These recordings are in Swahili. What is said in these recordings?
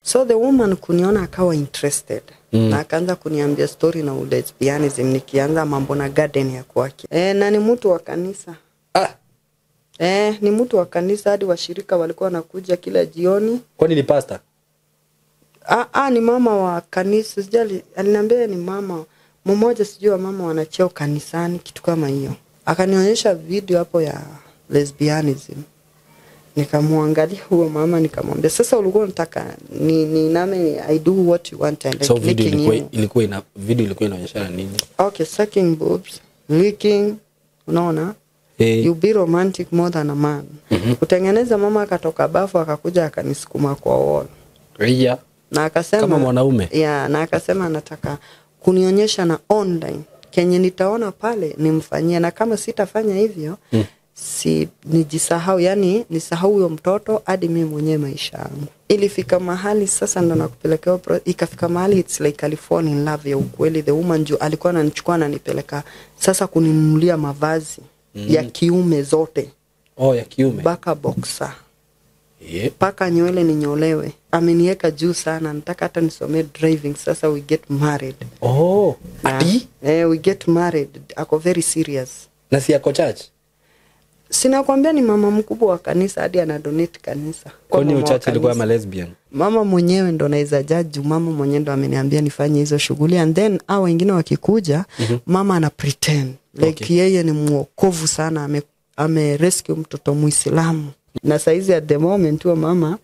So the woman kuniona akawa interested. Na akaanza kuniambia story na lesbianism, nikianza mambo na garden ya kwake. Na ni mtu wa kanisa. Ni mtu wa kanisa, hadi washirika walikuwa wanakuja kila jioni. Kwani ni pastor? Ni mama wa kanisa. Sijali, aliniambia ni mama mmoja, sijui wa mama wanacheo kanisani, kitu kama hiyo. Akanionyesha video hapo ya lesbianism. Nikamwangalia huo mama nikamwambia, sasa ulikuwa unataka ni name, I do what you want and like. So video ilikuwa video ilikuwa inaonyesha nini? Okay, sucking boobs, licking, unaona? Hey. You be romantic more than a man. Kutengeneza, mama akatoka bafu akakuja akanisukuma kwa wall. Yeah. Na akasema kama mwanaume. Yeah, na akasema anataka kunionyesha na online kenye nitaona pale nimfanyie, na kama sitafanya hivyo si nijisahau, yani nisahau huyo mtoto hadi mimi mwenyewe maisha yangu. Ilifika mahali sasa ndo nakupelekea, ikafika mahali it's like I fall in love ya ukweli. The woman juu alikuwa ananichukua ananipeleka sasa kuninunulia mavazi ya kiume zote. Oh, ya kiume. Baka boxer. Yeah. Paka nywele ninyolewe. Ameniweka juu sana, nataka hata nisomee driving, sasa we get married. Oh, ati? We get married. Ako very serious. Na si ako church? Sina kwambia ni mama mkubwa wa kanisa, hadi ana donate kanisa. Kwani church ilikuwa ma lesbian? Mama mwenyewe ndo naweza judge, mama mwenyewe ndo ameniambia nifanye hizo shughuli, and then hao wengine wakikuja, mama ana pretend like okay, yeye ni mwokovu sana, ame rescue mtoto Muislamu. Na saizi at the moment huo mama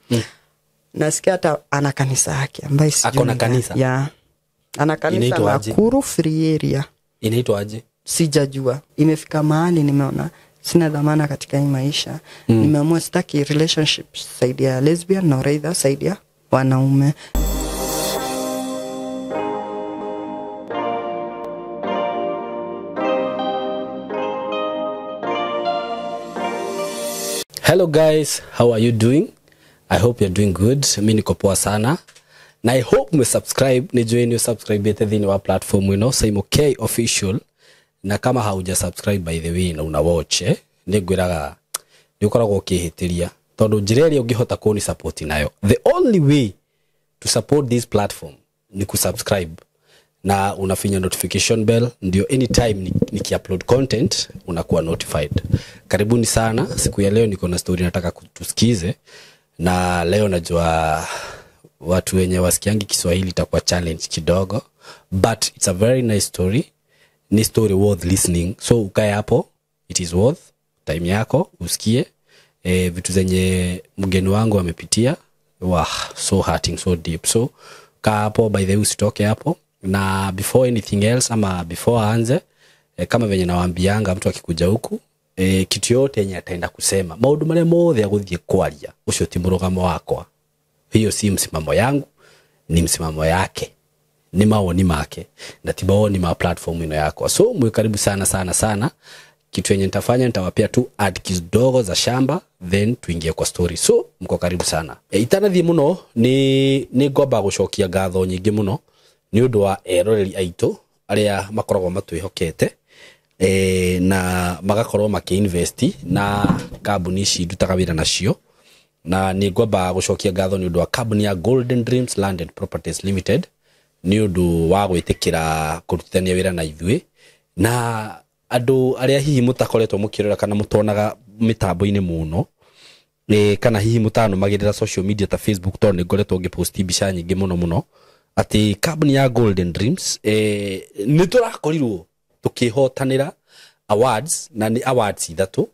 nasikia hata ana kanisa yake ambaye sijui. Ako na kanisa? Yeah. Ana kanisa Nakuru Free Area. Inaitwa aje? Sijajua. Imefika mahali nimeona sina dhamana katika hii maisha. Nimeamua sitaki relationship side ya lesbian na either side ya wanaume. Hello guys, how are you doing? I hope you're doing good. Mimi niko poa sana. Na I hope umesubscribe, ni join you subscribe yete thini wa platform ino Saimo K Official. Na kama hauja subscribe by the way na una watch, nĩngwĩraga nĩ ũkoragwo ũkĩhĩtĩria tondũ njĩra ĩrĩa ũngĩhota kũni support nayo, the only way to support this platform ni kusubscribe na unafinya notification bell, ndio anytime nikiupload content unakuwa notified. Karibuni sana. Siku ya leo niko na story nataka tusikize, na leo najua watu wenye wasikiangi Kiswahili itakuwa challenge kidogo, but it's a very nice story. Ni story worth listening, so ukae hapo, it is worth time yako usikie vitu zenye mgeni wangu amepitia. Wah, so hurting, so deep. So kaa hapo, by the way usitoke hapo. Na before anything else ama before aanze, kama venye nawaambianga mtu akikuja huku, kitu yote yenye ataenda kusema maundu maria mothe aguthie kwaria, ucio ti murugamo wakwa, hiyo si msimamo yangu, ni msimamo yake, ni maoni make na ti maoni ma platform ino yakwa. So mwe karibu sana sana sana. Kitu yenye nitafanya nitawapia tu ad kidogo za shamba, then tuingie kwa story. So mko karibu sana. Itanathi muno ni ngomba gucokia ngatho nyingi muno ni undu wa eroreri aitu aria makoragwo matwihokete, na magakorwo makiinvest na kambuni ici ndutaga wira nacio. Na ni ngomba gucokia ngatho ni undu wa kambuni ya Golden Dreams Land and Properties Limited ni undu wa gwitikira kurutithania wira na ithuĩ. Na andu aria hihi mutakoretwo mukirora kana mutonaga mitambo-ini muno, kana hihi mutanumagirira social media ta Facebook, tondu ni ngoretwo ngiposti mbica nyingi muno muno ati kambuni ya Golden Dreams ni turakorirwo tukihotanira awards, na ni awards ithatu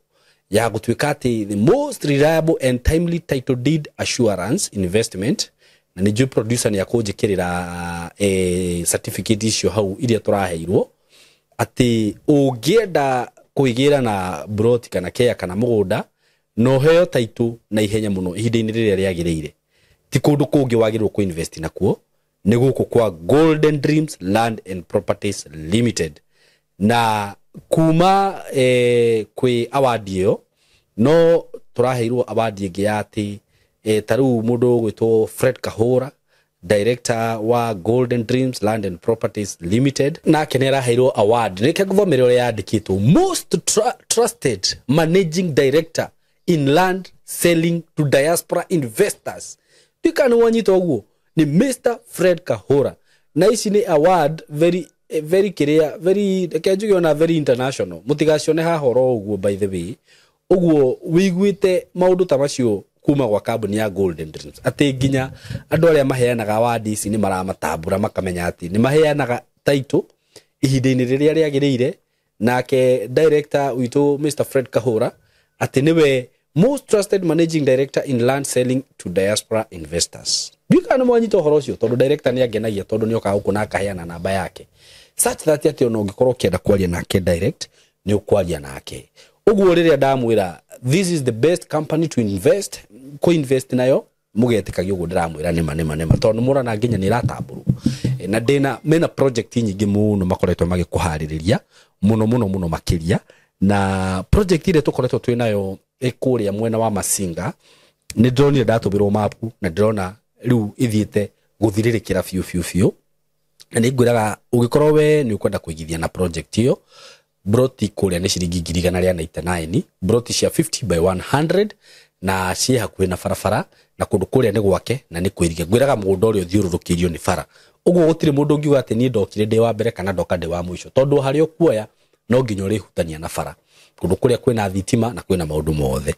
ya gutuika ati the most reliable and timely title deed assurance investment. Na ni producer ni akunjikirira certificate icio hau iria turaheirwo ati ungienda kuigira na broti kana kea kana mugunda no heo title na ihenya muno ihinda-inĩ rĩrĩa rĩagĩrĩire, ti kũndũ kũngĩ wagĩrĩirwo ku invest nakuo, nĩ gũkũ kwa Golden Dreams Land and Properties Limited. Na kuma kwĩ award ĩyo no tũraheirwo award ĩngĩ ya atĩ ta rĩu mũndũ ũgwĩtwo Fred Kahora, director wa Golden Dreams Land and Properties Limited, nake nĩ araheirwo award. Reke ngũthomere ũrĩa yandĩkĩtwo: most trusted managing director in land selling to diaspora investors. Ndikana wanyita ũguo, Ni Mr Fred Kahura. Na ici nĩ award very very kiria, very, reke njuge ona very international. Mũtigacione haha oro ũguo, by the way. Ũguo wĩiguĩte maũndũ ta macio kuma gwa kambuni ya Golden Dreams, atĩ nginya andũ arĩa maheanaga award ici nĩ maramatambũra, makamenya atĩ nĩ maheanaga title ihinda-inĩ rĩrĩa rĩagĩrĩire. Nake director witũ Mr Fred Kahura atĩ nĩwe most trusted managing director in land selling to diaspora investors. Ndiũĩ kana nĩ mwanyita ũhoro ũcio, tondũ director nĩ angenagia, tondũ nĩ okaga gũkũ na akaheana namba yake such that atĩ ona ũngĩkorwo ũkĩenda kwaria nake direct, nĩ ũkwaria nake. Ũguo rĩrĩa ndamwĩra this is the best company to invest, kũ invest nayo, mũgetĩkagia ũguo ndĩramwĩra nĩma nĩma nĩma, tondũ mũrona nginya nĩ ĩratambũrwo. Na ndĩna mena project nyingĩ mũno makoretwo magĩkũharĩrĩria mũno mũno mũno makĩria. Na project ĩrĩa tũkoretwo twĩ nayo ĩ kũrĩa mwena wa Masinga, nĩ ndĩronire ndatũmĩrwo mapu na ndĩrona rĩu ĩthiĩte gũthirĩrĩkĩra biũ biũ biũ. Na nĩ ngwĩraga ũngĩkorwo we nĩ ũkwenda kũigithia na project ĩyo, broti kũrĩa nĩ ciringi 199,000, broti cia 50 by 100, na ciĩ hakuhĩ na barabara, na kũndũ kũrĩa nĩ gwake na nĩ kwĩrige. Ngwĩraga mũgũnda ũrĩa ũthiũrũrũkĩirio nĩ bara, ũguo gũtirĩ mũndũ ũngiuga atĩ niĩ ndokire ndĩ wa mbere kana ndoka ndĩ wa mũico, tondũ harĩa ũkuoya no nginya ũrĩhutania na bara, kũndũ kũrĩa kwĩna thitima na kwĩna maũndũ mothe.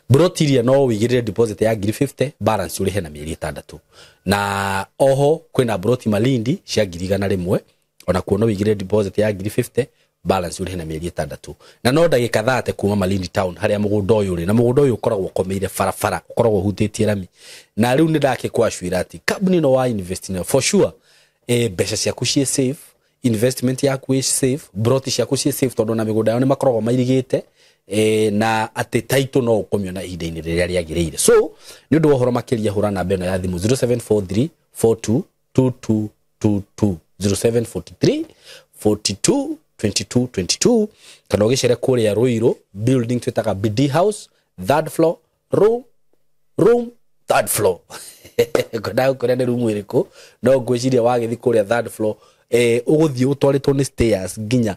Broti iria no ũigĩrĩre deposit ya ngiri 50, balance ũrĩhe na mĩeri 6. Na oho kwĩna broti Malindi cia 100,000, ona kuo no ũigĩrĩre deposit ya ngiri 50, balance ũrĩhe na mĩeri 6. Na no ndagĩka 30 kuma Malindi town harĩa mũgũnda ũyũ ũrĩ, na mũgũnda ũyũ ũkoragwo ũkomeire barabara, ũkoragwo ũhutĩtie rami. Na rĩu nĩ ndakĩkwacwĩra atĩ kambuni ĩno wa invest nayo for sure, mbeca ciaku ciĩ safe, investment yaku ĩ safe, broti ciaku ciĩ safe, tondũ na mĩgũnda yao nĩ makoragwo mairigĩte, na atĩ title no ũkũmĩona ihinda-inĩ rĩrĩa rĩagĩrĩire. So nĩ ũndũ wa ũhoro makĩria, hũra namba ĩno ya thimũ 0743 42 2222, 0743 42 22 22, kana ũgĩcere kũrĩa Ruiru building twĩtaga BD House, third floor, room third floor. Ngwendaga gũkũria nĩ room ĩrĩkũ, no ngwĩciria wagĩthiĩ kũrĩa third floor, ũgũthiĩ ũtwarĩtwo nĩ stairs nginya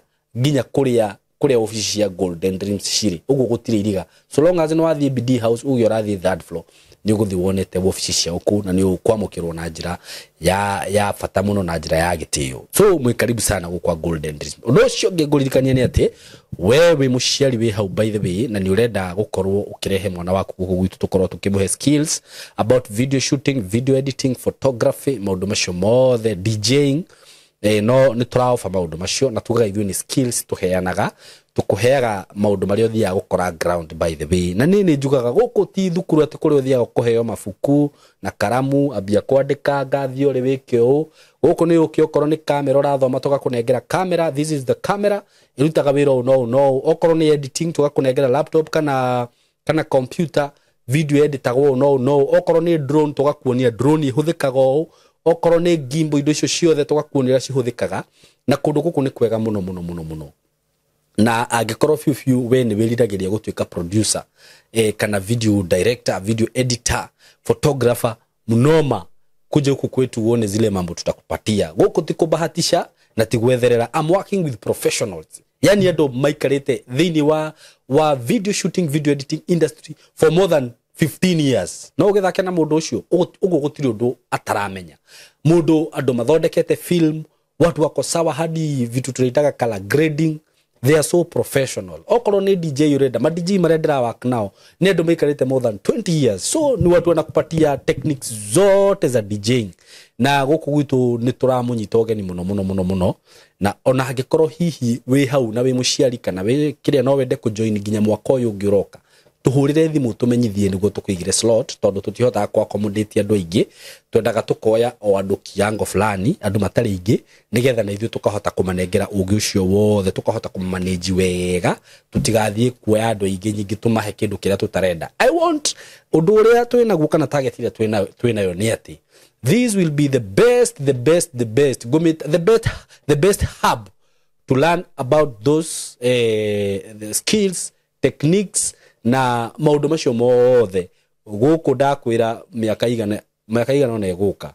kũrĩa ofici cia Golden Dreams cirĩ. Ũguo gũtirĩ iriga, so long as nĩ wathiĩ BD House, uge ũrathiĩ third floor, nĩ ũgũthiĩ wonete ofici ciao kũu, na nĩ ũkwamũkĩrwo na njĩra ya bata mũno na njĩra ya gĩtĩo. So mwĩ karibu sana gũkũ kwa Golden Dreams. Ũndũ ũcio ũngĩ ngũririkania nĩ atĩ we wĩ mũciari wĩ hau, by the way, na nĩ ũrenda gũkorwo ũkĩrehe mwana waku gũkũ gwitũ, tũkorwo tũkĩmũhe skills about video shooting, video editing, photography, maũndũ macio mothe, DJing, no nĩ tũraoba maũndũ macio, na tugaga ithuĩ nĩ skills tũheanaga, tũkũheaga maũndũ marĩa ũthiaga gũkora ground, by the way. Na niĩ nĩ njugaga gũkũ ti thukuru atĩ kũrĩa ũthiaga kũheo mabuku na karamu, ambia kwandĩka theory wĩke ũũ. Gũkũ nĩ ũkĩ okorwo nĩ kamera ũrathoma, tũgakũnengera kamera, this is the camera, ĩrutaga wĩra ũũ no ũũ no ũũ. Okorwo nĩ editing, tũgakũnengera laptop kana computer, video editagwo ũũ no ũũ no ũũ. Okorwo nĩ drone, tũgakuonia drone ĩhũthĩkaga ũũ. Okorwo nĩ gimbal, indo icio ciothe tũgakuonia ũrĩa cihũthĩkaga. Na kũndũ gũkũ nĩ kwega mũno mũno mũno mũno. Na angĩkorwo biũ biũ we nĩ wĩriragĩria gũtuĩka producer, kana video director, video editor, photographer mnoma, kuja huku kwetu uone zile mambo tutakupatia. Gũkũ ti kũbahatisha na ti gwetherera. I'm working with professionals, yani andũ maikarĩte thĩinĩ wa video shooting, video editing industry for more than 15 years. No ũgĩthake na mũndũ ũcio, ũguo gũtirĩ ũndũ ataramenya. Mũndũ andũ mathondekete film, watu wako sawa, hadi vitu tunaitaga color grading, they are so professional. Okorwo nĩ DJ ũrenda, ma DJ marĩa ndĩra work nao nĩ andũ maikarĩte more than 20 years, so ni watu wanakupatia techniques zote za DJing. Na gũkũ gwitũ nĩ tũramũnyita ũgeni mũno mũno mũno mũno. Na ona angĩkorwo hihi wĩ hau na wĩ mũciari kana wĩ kĩrĩa, no wende kũjoin nginya mwaka ũyũ ũngĩ ũroka, tũhũrĩre thimũ tũmenyithie nĩguo tũkũigĩre slot, tondũ tũtihotaga kũ accommodate andũ aingĩ. Twendaga tũkoya o andũ kiango fulani, andũ matarĩ aingĩ, nĩgetha na ithuĩ tũkahota kũmanengera ũgĩ ũcio wothe, tũkahota kũmanage wega, tũtigathiĩ kuoya andũ aingĩ nyingĩ tũmahe kĩndũ kĩrĩa tũtarenda. I want ũndũ ũrĩa twĩnaguo kana target ĩrĩa twĩnayo nĩ atĩ this will be the best, the best, the best, the best, the best hub to learn about those the skills, techniques na maũndũ macio mothe. Gũkũ ndakwĩra mĩaka igana ona ĩgũka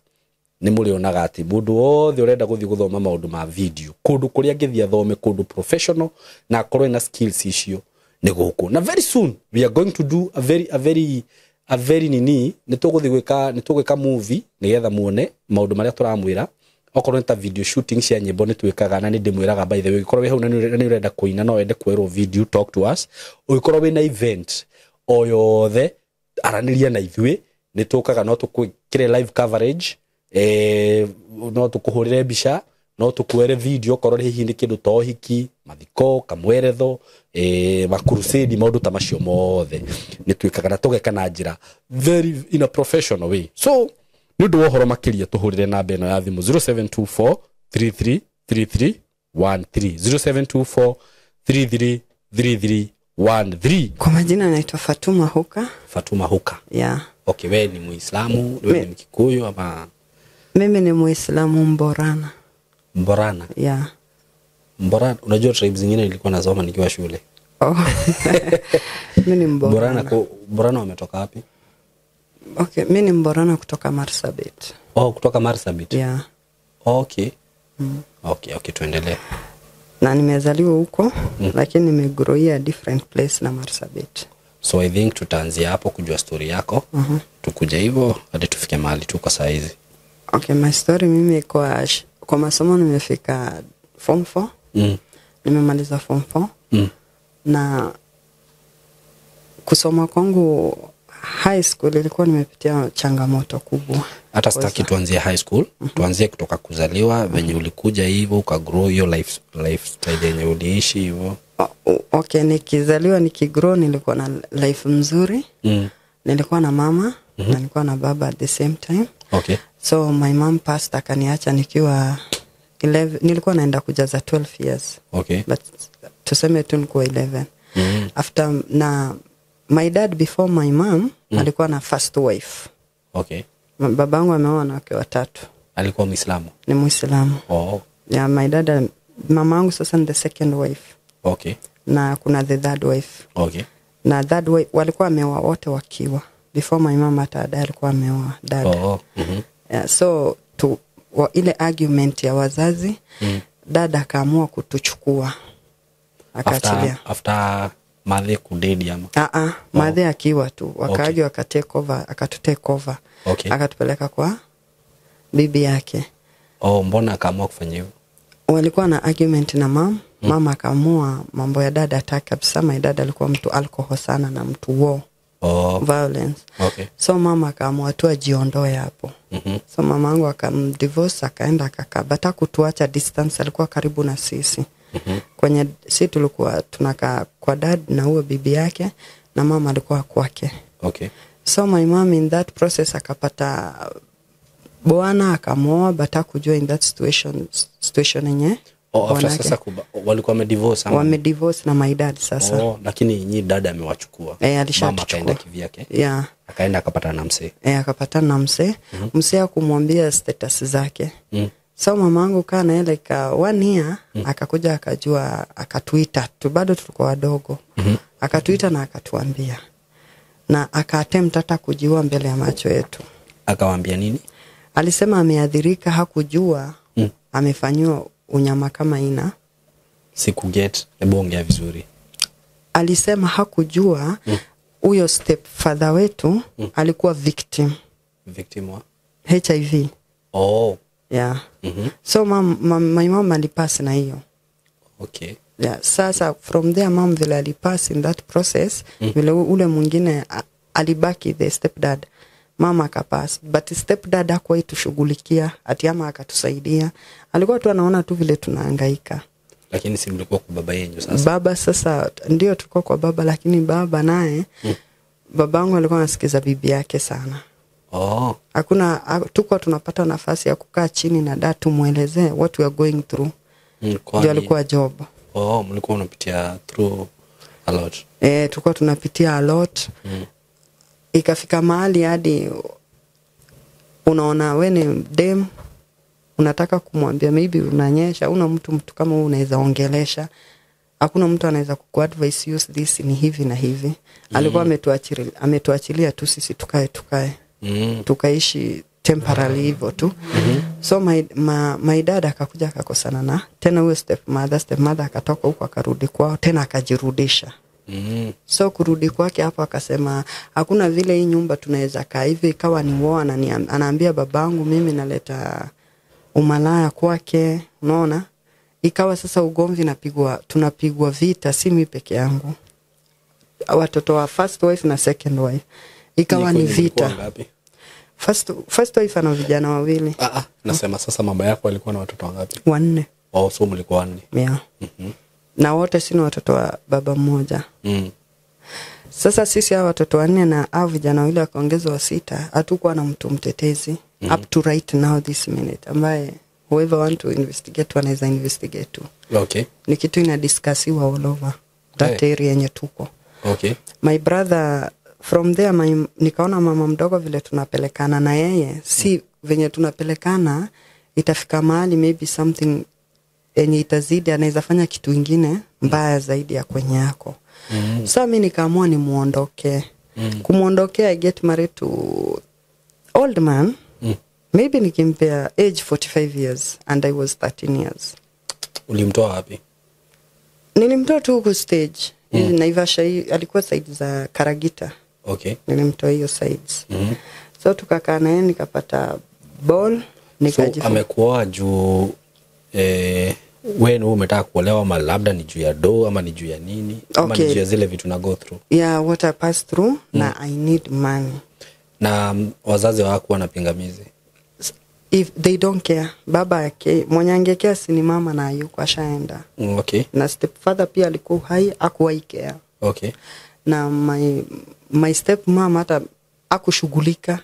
nĩ mũrĩonaga atĩ mũndũ wothe ũrenda gũthiĩ gũthoma maũndũ ma video, kũndũ kũrĩa angĩthiĩ athome kũndũ professional na akorwo ena skills icio nĩ gũkũ. Na very soon we are going to do a very a very a very nini nĩ tũgũthiĩ gwĩka, nĩ tũgwĩka movie nĩgetha muone maũndũ marĩa tũramwĩra. Okorwo nĩ ta video shooting cia nyĩmbo nĩ twĩkaga, na nĩ ndĩmwĩraga by the way, ũngĩkorwo wĩ hau na nĩ ũrenda kũina, no wende kuoerwo video, talk to us. Ũngĩkorwo wĩna event o yothe, aranĩria na ithuĩ, nĩ tũkaga, no tũkwĩkĩre live coverage, no tũkũhũrĩre mbica, no tũkuere video, okorwo hihi nĩ kĩndũ ta ũhiki, mathiko, kamweretho, makurusedi, maũndũ ta macio mothe nĩ twĩkaga na tũgeka na njĩra very in a professional way. So nĩ ũndũ wa ũhoro makĩria tũhũrĩre namba ĩno ya thimũ 0724 33 33 13, 0724 33 33 13. Kwa majina naitwa Fatuma Huka. Fatuma Huka. Yeah. Okay, wewe ni Muislamu, wewe ni Mkikuyu ama? Mimi ni Muislamu Mborana. Mborana? Yeah. Mborana, unajua tribes zingine nilikuwa nasoma nikiwa shule. Oh. Mimi ni Mborana. Mborana wametoka wapi? Okay, mimi ni Mborana kutoka Marsabit. Oh, kutoka Marsabit. Yeah. Okay. Okay, tuendelee. Na nimezaliwa huko, lakini nimegrowia different place na Marsabit. So I think tutaanzia hapo kujua story yako. Tukuja hivyo hadi tufike mahali tuko saa hizi. Okay, my story, mimi kwa masomo nimefika form 4. Nimemaliza form 4. Na kusoma kwangu high school ilikuwa nimepitia changamoto kubwa. Hata sitaki tuanzie high school, tuanzie kutoka kuzaliwa, venye ulikuja hivyo ukagrow hiyo lifestyle yenye uliishi hivyo. Okay, nikizaliwa nikigrow nilikuwa na life mzuri. Nilikuwa na mama na nilikuwa na baba at the same time. Okay. So my mom passed, akaniacha nikiwa 11, nilikuwa naenda kujaza 12 years. Okay. But tuseme tu nilikuwa 11. After na my dad before my mom alikuwa na first wife. Okay. Babangu ameoa wanawake watatu. Alikuwa Muislamu? Ni Muislamu. Oh. Yeah, my dad, mamangu sasa ni the second wife. Okay. Na kuna the third wife. Okay. Na third wife walikuwa ameoa wote wakiwa before my mom hata dad alikuwa ameoa dad. Oh. Yeah, so ile argument ya wazazi, dad akaamua kutuchukua. Akaachilia. After madhe kudedi ama? Madhe akiwa tu. Wakaaji wakatake over, akatutake over. Okay. Akatupeleka kwa bibi yake. Oh, mbona akaamua kufanya hivyo? Walikuwa na argument na mom. Mama akaamua mambo ya dada hataki kabisa. My dad alikuwa mtu alcohol sana na mtu war. Oh. Violence. Okay. So mama akaamua tu ajiondoe hapo. So mamangu akamdivorce, akaenda akakaa. But hakutuacha distance, alikuwa karibu na sisi. Kwenye si tulikuwa tunakaa kwa dad na huyo bibi yake, na mama alikuwa kwake. Okay. So my mom in that process akapata bwana akamuoa, but hakujua in that situation yenye. Oh, after sasa walikuwa wamedivorce ama? Wamedivorce na my dad sasa. Oh, lakini nyinyi dada amewachukua. Alishachukua. Mama akaenda kivyake. Yeah. Akaenda akapatana na msee. Akapatana na msee. Msee akumwambia status zake. So mamangu kaa naye like 1 year, akakuja akajua, akatuita. Tu bado tulikuwa wadogo. Akatuita na akatuambia. Na akaattempt hata kujiua mbele ya macho yetu. Akawaambia nini? Alisema ameadhirika, hakujua amefanywa unyama kama ina. Sikuget, hebu ongea vizuri. Alisema hakujua huyo stepfather wetu alikuwa victim. Victim wa? HIV. Oh. Yeah. So my mom alipass na hiyo. Okay. Yeah, sasa from there mom vile alipass in that process, vile ule mwingine alibaki the stepdad. Mama akapass, but stepdad hakuwahi tushughulikia ati ama akatusaidia. Alikuwa tu anaona tu vile tunahangaika. Lakini si mlikuwa kwa baba yenu sasa? Baba sasa ndio tulikuwa kwa baba, lakini baba naye babangu alikuwa anasikiza bibi yake sana. Oh. Hakuna, tulikuwa tunapata nafasi ya kukaa chini na dad tumuelezee what we are going through. Ndio alikuwa job. Oh, mlikuwa unapitia through a lot. Tulikuwa tunapitia a lot. Ikafika mahali hadi unaona wewe ni dem, unataka kumwambia maybe unanyesha, una mtu kama wewe unaweza ongelesha. Hakuna mtu anaweza kukuadvise use this ni hivi na hivi. Alikuwa ametuachilia tu sisi tukae. Tukaishi temporarily hivyo tu. So my dad akakuja akakosana na tena huyo stepmother akatoka huko akarudi kwao tena akajirudisha. So kurudi kwake hapo akasema hakuna vile hii nyumba tunaweza kaa hivi. Ikawa ni war, anaambia babangu mimi naleta umalaya kwake, unaona. Ikawa sasa ugomvi, tunapigwa vita, si mimi peke yangu, watoto wa first wife na second wife. Ikawa ni vita. First wife ana vijana wawili. Nasema sasa mama yako alikuwa na watoto wangapi? 4. Oh, so mlikuwa 4. Yeah. Na wote si watoto wa baba mmoja. Sasa sisi hawa watoto 4 na hao vijana wawili wakaongezwa 6, hatukuwa na mtu mtetezi. Up to right now this minute, ambaye whoever want to investigate wanaweza investigate tu. Okay. Ni kitu inadiscussiwa all over that area yenye tuko. Okay. My brother from there nikaona mama mdogo vile tunapelekana na yeye, si venye tunapelekana itafika mahali maybe something yenye itazidi, anaweza fanya kitu ingine mbaya zaidi ya kwenye yako. Sasa mimi nikaamua nimuondoke. Kumuondokea, I get married to old man. Maybe nikimpea age 45 years and I was 13 years. Ulimtoa wapi? Nilimtoa tu huku stage. Naivasha, alikuwa side za Karagita. Okay. Nilimtoa hiyo sides. So tukakaa naye nikapata ball, nikajifunza. So amekuoa juu wewe umetaka kuolewa, ama labda ni juu ya do ama ni juu ya nini? Ama ni juu ya zile vitu na go through? Yeah, what I passed through na I need money. Na wazazi wako wana pingamizi? If they don't care, baba yake mwenye angekea si ni mama na yuko ashaenda. Okay. Na stepfather pia alikuwa hai, hakuwahi care. Okay. Na my step mom hata hakushughulika.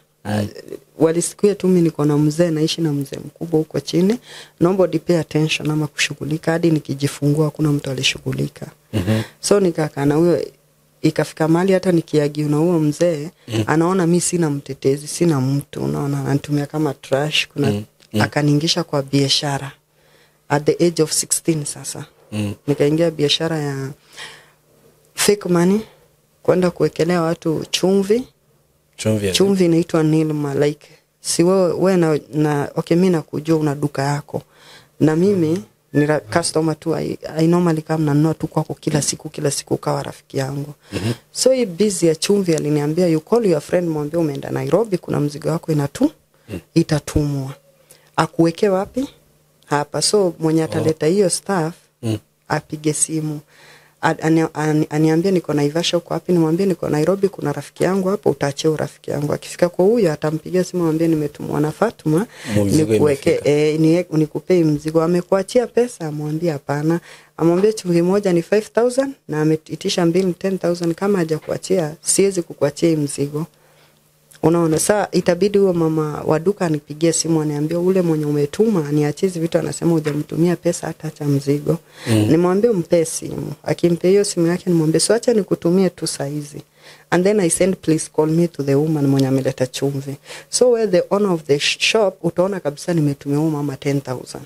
Walisikia tu mimi niko na mzee, naishi na mzee mkubwa huko chini, nobody pay attention ama kushughulika. Hadi nikijifungua hakuna mtu alishughulika. So nikakaa na huyo, ikafika mahali hata nikiagiwa na huo mzee, anaona mimi sina mtetezi, sina mtu, unaona, ananitumia kama trash. Kuna akaniingisha kwa biashara at the age of 16 sasa. Nikaingia biashara ya fake money, kwenda kuwekelea watu chumvi. Chumvi inaitwa Nilma, like si wewe na okay, mimi nakujua una duka yako na mimi ni customer tu, I normally come nanunua tu kwako kila siku kawa rafiki yangu. So hii busy ya chumvi aliniambia you call your friend, mwambie umeenda Nairobi kuna mzigo wako itatumwa. Akuweke wapi? Hapa. So mwenye ataleta hiyo staff apige simu. Aniambia niko Naivasha, uko wapi? Nimwambie niko Nairobi, kuna rafiki yangu hapo, utaachia urafiki yangu. Akifika kwa huyo atampigia simu amwambie nimetumwa na Fatuma nikuweke nikupe mzigo. Amekuachia pesa? Amwambie hapana. Amwambie chumvi moja ni 5000 na ameitisha mbili 10,000. Kama hajakuachia siwezi kukuachia mzigo. Unaona, saa itabidi huyo mama wa duka anipigie simu aniambie ule mwenye umetuma niachie hizi vitu, anasema hujamtumia pesa hata acha mzigo. Nimwambie mpe simu. Akimpe hiyo simu yake nimwambie so acha nikutumie tu saa hizi. And then I send please call me to the woman mwenye ameleta chumvi. So where the owner of the shop utaona kabisa nimetumia huyo mama 10,000.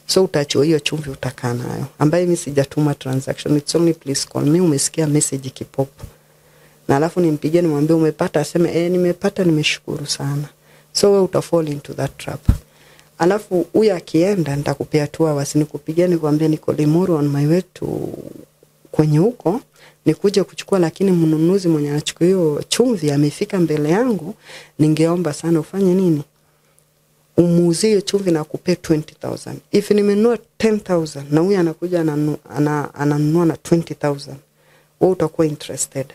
So utachukua hiyo chumvi utakaa nayo. Ambaye mimi sijatuma transaction, it's only please call me, umesikia message kipop. Na alafu nimpigie nimwambie umepata, aseme nimepata, nimeshukuru sana. So wewe utafall into that trap. Alafu huyu akienda nitakupea 2 hours nikupigie nikwambie niko Limuru on my way to kwenye huko nikuje kuchukua, lakini mnunuzi mwenye anachukua hiyo chumvi amefika mbele yangu, ningeomba sana ufanye nini? Umuuzie chumvi na kupe 20,000. If nimenunua 10,000 na huyu anakuja ananunua na 20,000, wewe utakuwa interested.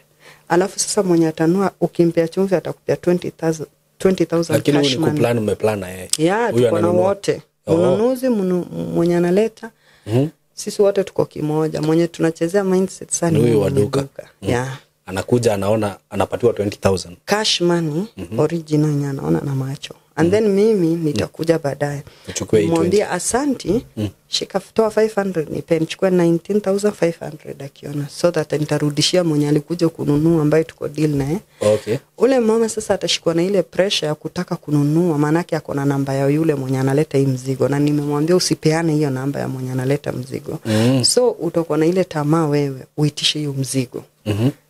Alafu sasa mwenye atanua ukimpea chumvi atakupea 20,000 Lakini cash huyu ni kuplan, umeplan na yeye. Yeah, tuko na wote. Mnunuzi mwenye analeta. Sisi wote tuko kimoja. Mwenye tunachezea mindset sana huyu wa duka. Yeah. Anakuja anaona anapatiwa 20,000. Cash money original anaona na macho. And then mimi nitakuja baadaye. Nimwambie asanti, shika toa 500 nipe, nichukue 19,500 akiona, so that nitarudishia mwenye alikuja kununua ambaye tuko deal naye. Okay. Ule mama sasa atashikwa na ile pressure ya kutaka kununua, maana yake ako na namba ya yule mwenye analeta hii mzigo, na nimemwambia usipeane hiyo namba ya mwenye analeta mzigo. So utakuwa na ile tamaa wewe uitishe hiyo mzigo.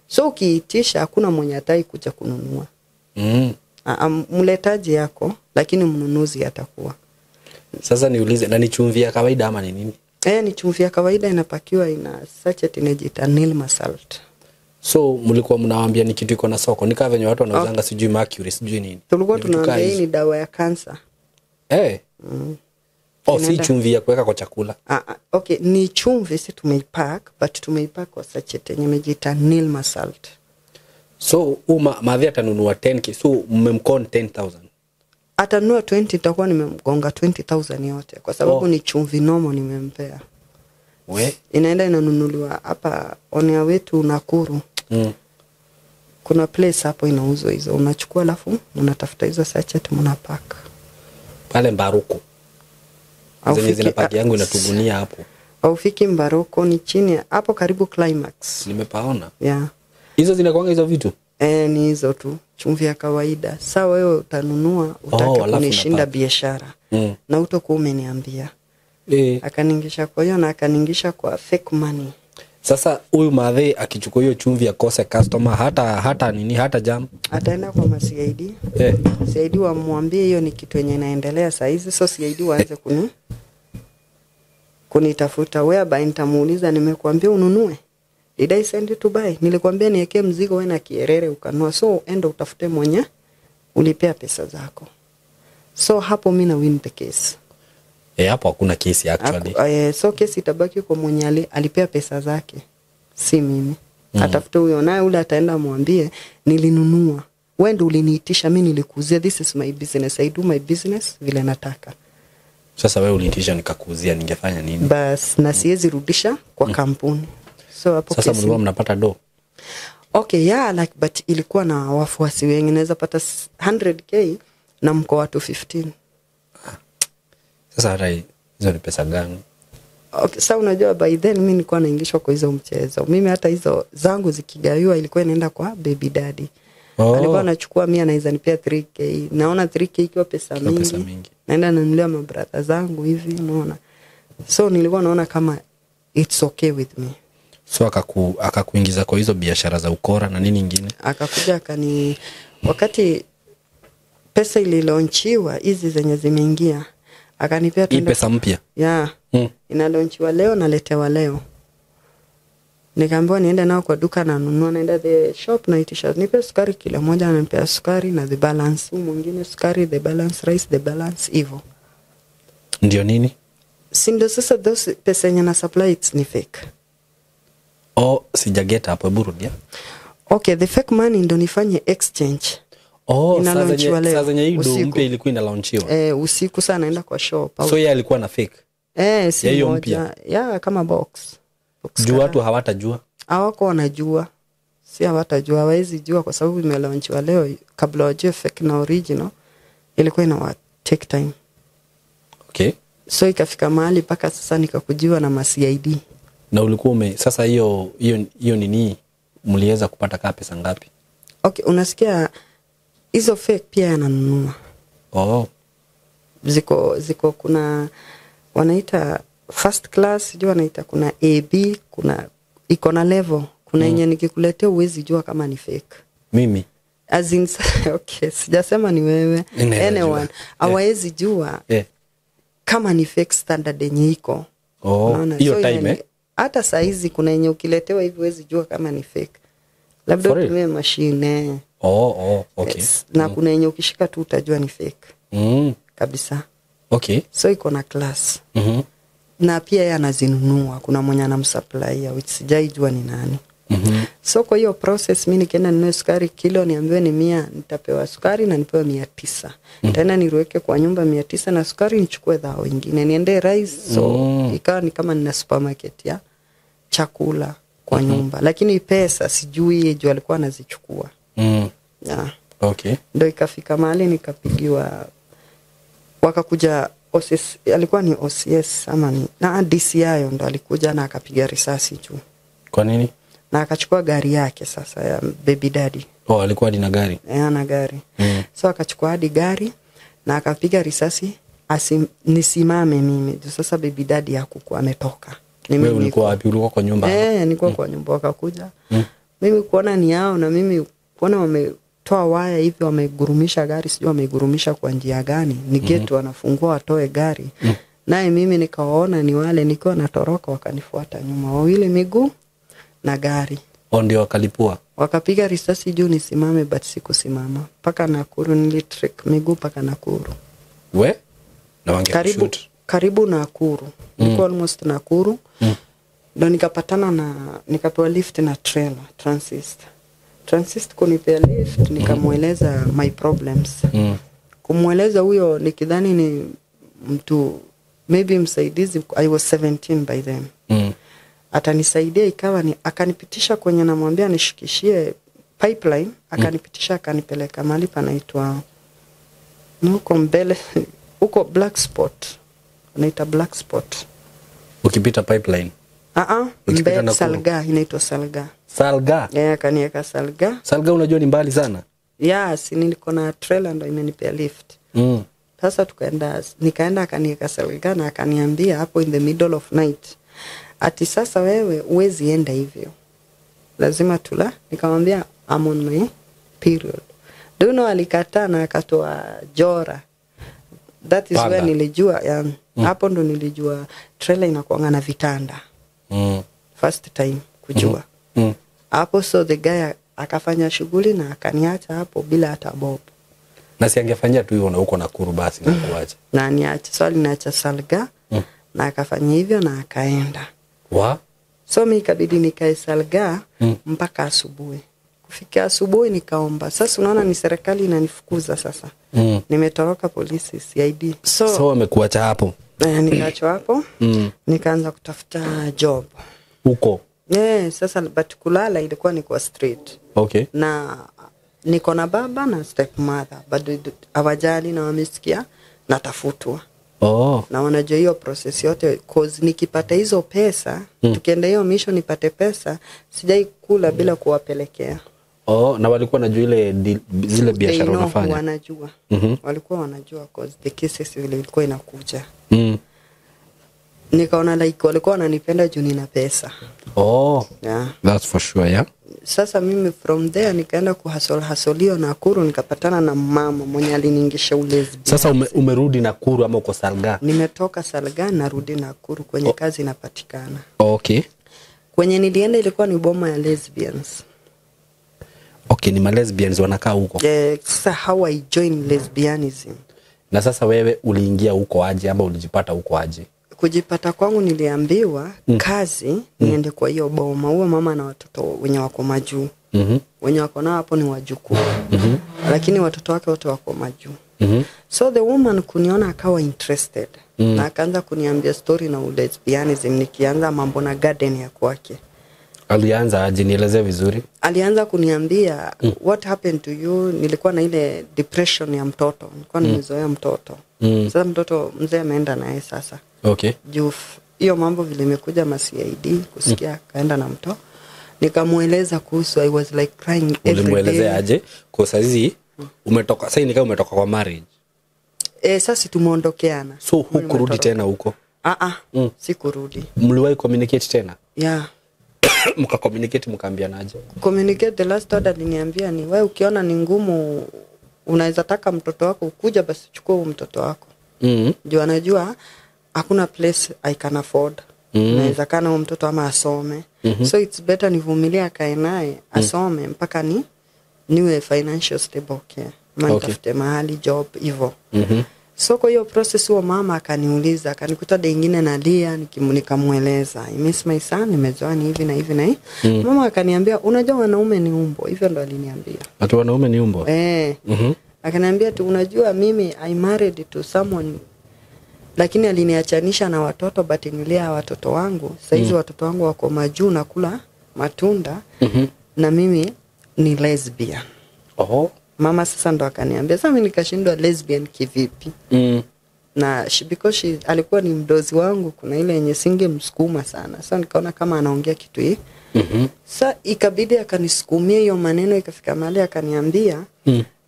So ukiitisha hakuna mwenye atai kuja kununua. Mletaji yako, lakini mnunuzi atakuwa. Sasa niulize, na ni chumvi ya kawaida ama ni nini? Ni chumvi ya kawaida inapakiwa, ina sachet inajiita Nilma salt. So mlikuwa mnawaambia ni kitu iko na soko, ni kama venye watu wanauzanga sijui mercury sijui nini. Tulikuwa Ni vitu kaa tunaambia hii hizo. ni dawa ya kansa. Oh, si Inaenda- chumvi ya kuweka kwa chakula. Okay, ni chumvi si tumeipack, but tumeipack kwa sachet yenye imejiita Nilma salt. So madhi atanunua 10k, so mmemcon 10,000. Atanunua 20, nitakuwa nimemgonga 20,000 yote kwa sababu ni chumvi nomo nimempea. We. Inaenda inanunuliwa hapa onea wetu Nakuru. Kuna place hapo inauzwa hizo, unachukua alafu unatafuta hizo sachet mnapack. Pale Mbaruku. Zenye zinapaki yangu inatugunia hapo. Aufiki Mbaruku, ni chini hapo karibu Climax. Nimepaona. Yeah. Hizo zinakuanga hizo vitu? Ni hizo tu chumvi ya kawaida. Sawa, wewe utanunua utake alafu kunishinda unapaka. biashara. Na utakuwa umeniambia. Akaningisha kwa hiyo na akaningisha kwa fake money. Sasa huyu madhe akichukua hiyo chumvi akose customer hata nini hata jam. Ataenda kwa ma CID. CID wamwambie hiyo ni kitu yenye inaendelea saa hizi, so CID waanze kunitafuta, whereby nitamuuliza nimekuambia ununue? Did I send you to buy? Nilikwambia niwekee mzigo wewe na kierere ukanua. So enda utafute mwenye ulipea pesa zako. So hapo mimi na win the case. Hapo hakuna kesi actually. So kesi itabaki kwa mwenye alipea pesa zake, si mimi. Atafute huyo, naye ule ataenda mwambie nilinunua. Wewe ndio uliniitisha, mimi nilikuuzia, this is my business. I do my business vile nataka. Sasa wewe uliniitisha nikakuuzia, ningefanya nini? Bas, na siwezi rudisha kwa kampuni. So hapo sasa mlikuwa mnapata do. Okay, yeah, like but ilikuwa na wafuasi wengi, naweza pata 100k na mko watu 15. Sasa hata hizo ni pesa gani? Okay, sasa unajua by then mimi nilikuwa naingishwa kwa hizo mchezo. Mimi hata hizo zangu zikigawiwa ilikuwa inaenda kwa baby daddy. Alikuwa anachukua mimi, anaweza nipea 3k. Naona 3k ikiwa pesa mingi. Pesa mingi. Naenda nanunulia mabrother zangu hivi, unaona. So nilikuwa naona kama it's okay with me. So akakuingiza kwa hizo biashara za ukora na nini nyingine? Akakuja wakati pesa ililaunchiwa hizi zenye zimeingia, akanipea hii pesa mpya. Yeah. Inalaunchiwa leo naletewa leo. Nikaambiwa niende nao kwa duka na nunua, naenda the shop naitisha nipe sukari kilo moja, ananipea sukari na the balance, huyu mwingine sukari the balance, rice the balance, hivyo. Ndio nini? Si ndio sasa those pesa yenye na supply it's ni fake. Oh, sijageta hapo, hebu rudia. Okay, the fake money ndo nifanye exchange. Oh, Inalaunchiwa leo, saa zenye hii do usiku. mpya ilikuwa inalaunchiwa. Usiku sana naenda kwa shop. So yeye alikuwa na fake. Si Ya hiyo moja. mpya. Yeah, kama box. Box Juu watu hawatajua. Hawako wanajua. Si hawatajua, hawawezi jua kwa sababu imelaunchiwa leo, kabla wajue fake na original ilikuwa ina take time. Okay. So ikafika mahali mpaka sasa nikakujiwa na ma CID. Na ulikuwa sasa hiyo nini mliweza kupata kaa pesa ngapi? Okay, unasikia hizo fake pia yananunua. Oh. Ziko kuna wanaita first class, sijui wanaita kuna AB, kuna iko na level, kuna yenye nikikuletea huwezi jua kama ni fake. Mimi As in, okay, sijasema ni wewe. Anyone hawezi jua kama ni fake standard yenye iko. Oh, hiyo so time hata saa hizi kuna yenye ukiletewa hivi huwezi jua kama ni fake. Labda utumie mashine. Oh, okay. Yes. Na kuna yenye ukishika tu utajua ni fake. Kabisa. Okay. So iko na class. Na pia yeye anazinunua, kuna mwenye anamsupply which sijaijua ni nani. So kwa hiyo process mimi nikienda ninunue sukari kilo niambiwe ni 100, nitapewa sukari na nipewe 900. Tena niruweke kwa nyumba 900 na sukari nichukue dhao nyingine niende rice. So ikawa ni kama nina supermarket ya chakula kwa nyumba, lakini pesa sijui juu alikuwa anazichukua. Yeah. Okay. Ndio ikafika mahali nikapigiwa, wakakuja OCS, alikuwa ni OCS ama ni na DCI ndo alikuja na akapiga risasi juu. Kwa nini? Na akachukua gari yake sasa ya baby daddy. Oh, alikuwa hadi na gari. Ana gari. So akachukua hadi gari na akapiga risasi nisimame mimi. Sasa baby daddy hakukuwa ametoka. Wewe ulikuwa wapi? Ulikuwa kwa nyumba? Nilikuwa kwa nyumba, wakakuja. Mimi kuona ni hao na mimi kuona wametoa waya hivi wamegurumisha gari, sijui wamegurumisha kwa njia gani. Ni gate wanafungua watoe gari. Naye mimi nikawaona ni wale, nikiwa natoroka wakanifuata nyuma, wawili miguu na gari. Ndio wakalipua. Wakapiga risasi juu nisimame, but sikusimama. Mpaka Nakuru nilitrek miguu mpaka Nakuru. We? Na wangekushoot. Karibu Nakuru. Nilikuwa almost Nakuru. Ndo nikapatana na, nikapewa lift na trailer, transist. Transist kunipea lift, nikamueleza my problems. Kumueleza huyo nikidhani ni mtu maybe msaidizi, I was 17 by then. Atanisaidia, ikawa ni akanipitisha kwenye namwambia nishikishie pipeline, akanipitisha akanipeleka mahali panaitwa huko mbele huko Black Spot. Anaita Black Spot. Ukipita pipeline. Mbele Salga, inaitwa Salga. Salga? Yeah, akaniweka Salga. Salga unajua ni mbali sana. Yeah, si niko na trailer ndo imenipea lift. Sasa tukaenda, nikaenda akaniweka Salga na akaniambia hapo in the middle of night, ati sasa wewe huwezi enda hivyo, lazima tula. Nikamwambia I'm on my period. Do you know, alikataa na akatoa jora. That is where nilijua hapo ndo nilijua trailer inakuanga na vitanda. First time kujua. Hapo so the guy akafanya shughuli na akaniacha hapo bila hata bob. Na si angefanyia tu hivyo na huko Nakuru basi na kuacha. Na niacha, so aliniacha Salga na akafanya hivyo na akaenda. Wa? So mimi ikabidi nikae Salga mpaka asubuhi. Kufikia asubuhi nikaomba. Sasa unaona ni serikali inanifukuza sasa. Nimetoroka polisi CID. So wamekuacha hapo. Nikaachwa hapo. Nikaanza kutafuta job. Huko. Sasa but kulala ilikuwa ni kwa street. Okay. Na niko na baba na stepmother, bado hawajali na wamesikia natafutwa. Na wanajua hiyo process yote, cause nikipata hizo pesa, tukienda hiyo mission nipate pesa, sijai kula bila kuwapelekea. Na walikuwa wanajua ile zile biashara unafanya. Wanajua. Walikuwa wanajua cause the cases vile ilikuwa inakuja. Nikaona like walikuwa wananipenda juu nina pesa. Yeah. That's for sure, yeah. Sasa mimi from there nikaenda kuhasol Nakuru, nikapatana na mama mwenye aliniingisha ulesbi. Sasa umerudi Nakuru ama uko Salga? Nimetoka Salga narudi Nakuru kwenye kazi inapatikana. Okay. Kwenye nilienda ilikuwa ni boma ya lesbians. Okay, ni ma lesbians wanakaa huko. Sasa how I join lesbianism. Na sasa wewe uliingia huko aje ama ulijipata huko aje? Kujipata kwangu niliambiwa kazi niende kwa hiyo boma. Huo mama na watoto wenye wako majuu. Wenye wako nao hapo ni wajukuu. Lakini watoto wake wote wako majuu. So the woman kuniona akawa interested. Na akaanza kuniambia story na lesbianism, nikianza mambo na garden ya kwake. Alianza aje? Nielezee vizuri. Alianza kuniambia what happened to you. Nilikuwa na ile depression ya mtoto. Nilikuwa nimezoea mtoto. Sasa mtoto mzee ameenda naye sasa. Okay. Juu hiyo mambo vile imekuja ma CID kusikia kaenda na mtoto. Nikamueleza kuhusu, I was like crying every day. Ulimuelezea aje? Kwa saizi umetoka, sasa ni kama umetoka kwa marriage. Sasa tumeondokeana. So hukurudi tena huko? Sikurudi. Mliwahi communicate tena? Yeah. Mka communicate mkaambianaje? Communicate, the last order aliniambia ni wewe ukiona ni ngumu unaweza taka mtoto wako ukuja basi chukua huo mtoto wako. Juu anajua hakuna place I can afford. Naweza kana huo mtoto ama asome. So it's better nivumilie akae naye asome mpaka ni niwe financial stable, okay. Nitafute mahali job hivyo. So kwa hiyo process huo mama akaniuliza, akanikuta day nyingine nalia, nikamueleza I miss my son, nimezoea ni hivi na hivi na hivi. Mama akaniambia unajua wanaume ni umbo, hivyo ndo aliniambia. Ati wanaume ni umbo? Akaniambia tu unajua mimi I married to someone, lakini aliniachanisha na watoto, but nilea watoto wangu. Sasa hizi watoto wangu wako majuu na kula matunda. Na mimi ni lesbian. Mama sasa ndo akaniambia. Sasa mimi nikashindwa lesbian kivipi? Na because she alikuwa ni mdozi wangu, kuna ile yenye singemsukuma sana. Sasa nikaona kama anaongea kitu hii. Sasa ikabidi akanisukumia hiyo maneno, ikafika mahali akaniambia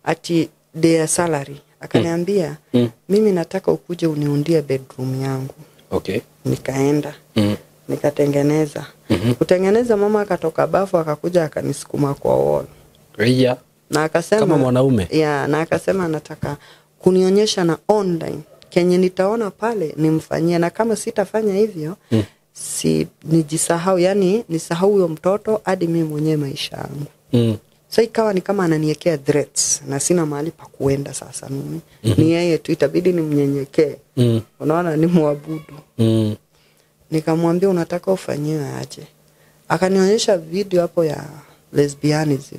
ati their salary. Akaniambia mimi nataka ukuje uniundie bedroom yangu. Okay. Nikaenda. Nikatengeneza. Kutengeneza mama akatoka bafu akakuja akanisukuma kwa wall. Yeah. Na akasema kama mwanaume. Yeah, na akasema anataka kunionyesha na online. Kenye nitaona pale nimfanyie, na kama sitafanya hivyo si nijisahau, yani nisahau huyo mtoto hadi mimi mwenyewe maisha yangu. So ikawa ni kama ananiekea threats na sina mahali pa kuenda sasa mimi. Ni yeye tu, itabidi nimnyenyekee. Unaona, nimwabudu. Nikamwambia unataka ufanyiwe aje? Akanionyesha video hapo ya lesbianism.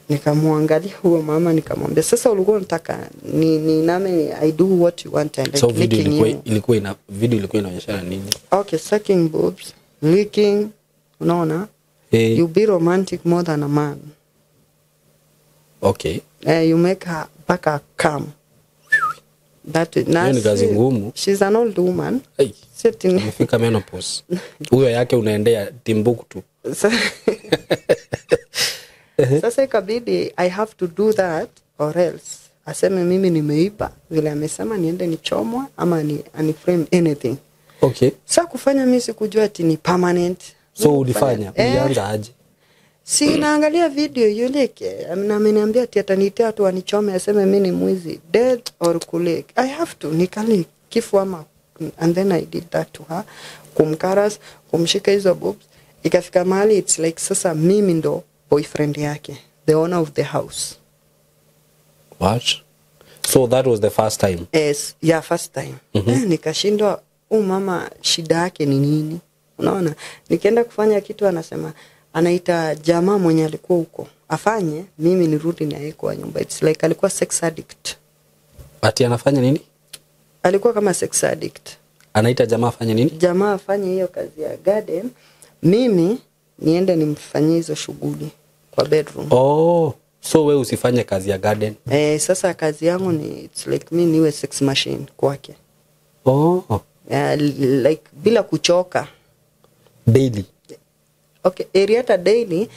Nikamwangalia huyo mama nikamwambia sasa ulikuwa unataka ni name I do what you want and like, So video licking you. ilikuwa ina video ilikuwa inaonyeshana nini? Okay, sucking boobs, licking, unaona? You be romantic more than a man. Okay. You make her mpaka come. That is, Hiyo ni kazi ngumu. She's an old woman. Hey. Sitting. Amefika menopause. Huyo yake unaendea Timbuktu. Sasa ikabidi I have to do that or else aseme mimi nimeiba, vile amesema niende nichomwe ama ni frame anything. Okay. Sasa kufanya mimi sikujua ati ni permanent. So ulifanya, ulianza aje? Si naangalia video yule na ameniambia ati ataniitia tu anichome aseme mimi ni mwizi, death or kulik. I have to nikali kifo ama, and then I did that to her, kumkaras, kumshika hizo boobs. Ikafika mahali it's like sasa mimi ndo boyfriend yake, the owner of the house. What? So that was the first time? Yes, yeah, first time. Nikashindwa, mama shida yake ni nini? Unaona, nikienda kufanya kitu anasema anaita jamaa mwenye alikuwa huko afanye, mimi nirudi na yeye kwa nyumba. It's like alikuwa sex addict. Ati anafanya nini? Alikuwa kama sex addict. Anaita jamaa afanye nini? Jamaa afanye hiyo kazi ya garden, mimi niende nimfanyie hizo shughuli kwa bedroom. Oh, so wewe usifanye kazi ya garden. Sasa kazi yangu ni it's like mimi niwe sex machine kwake. Oh. Like bila kuchoka. Daily. Okay, area daily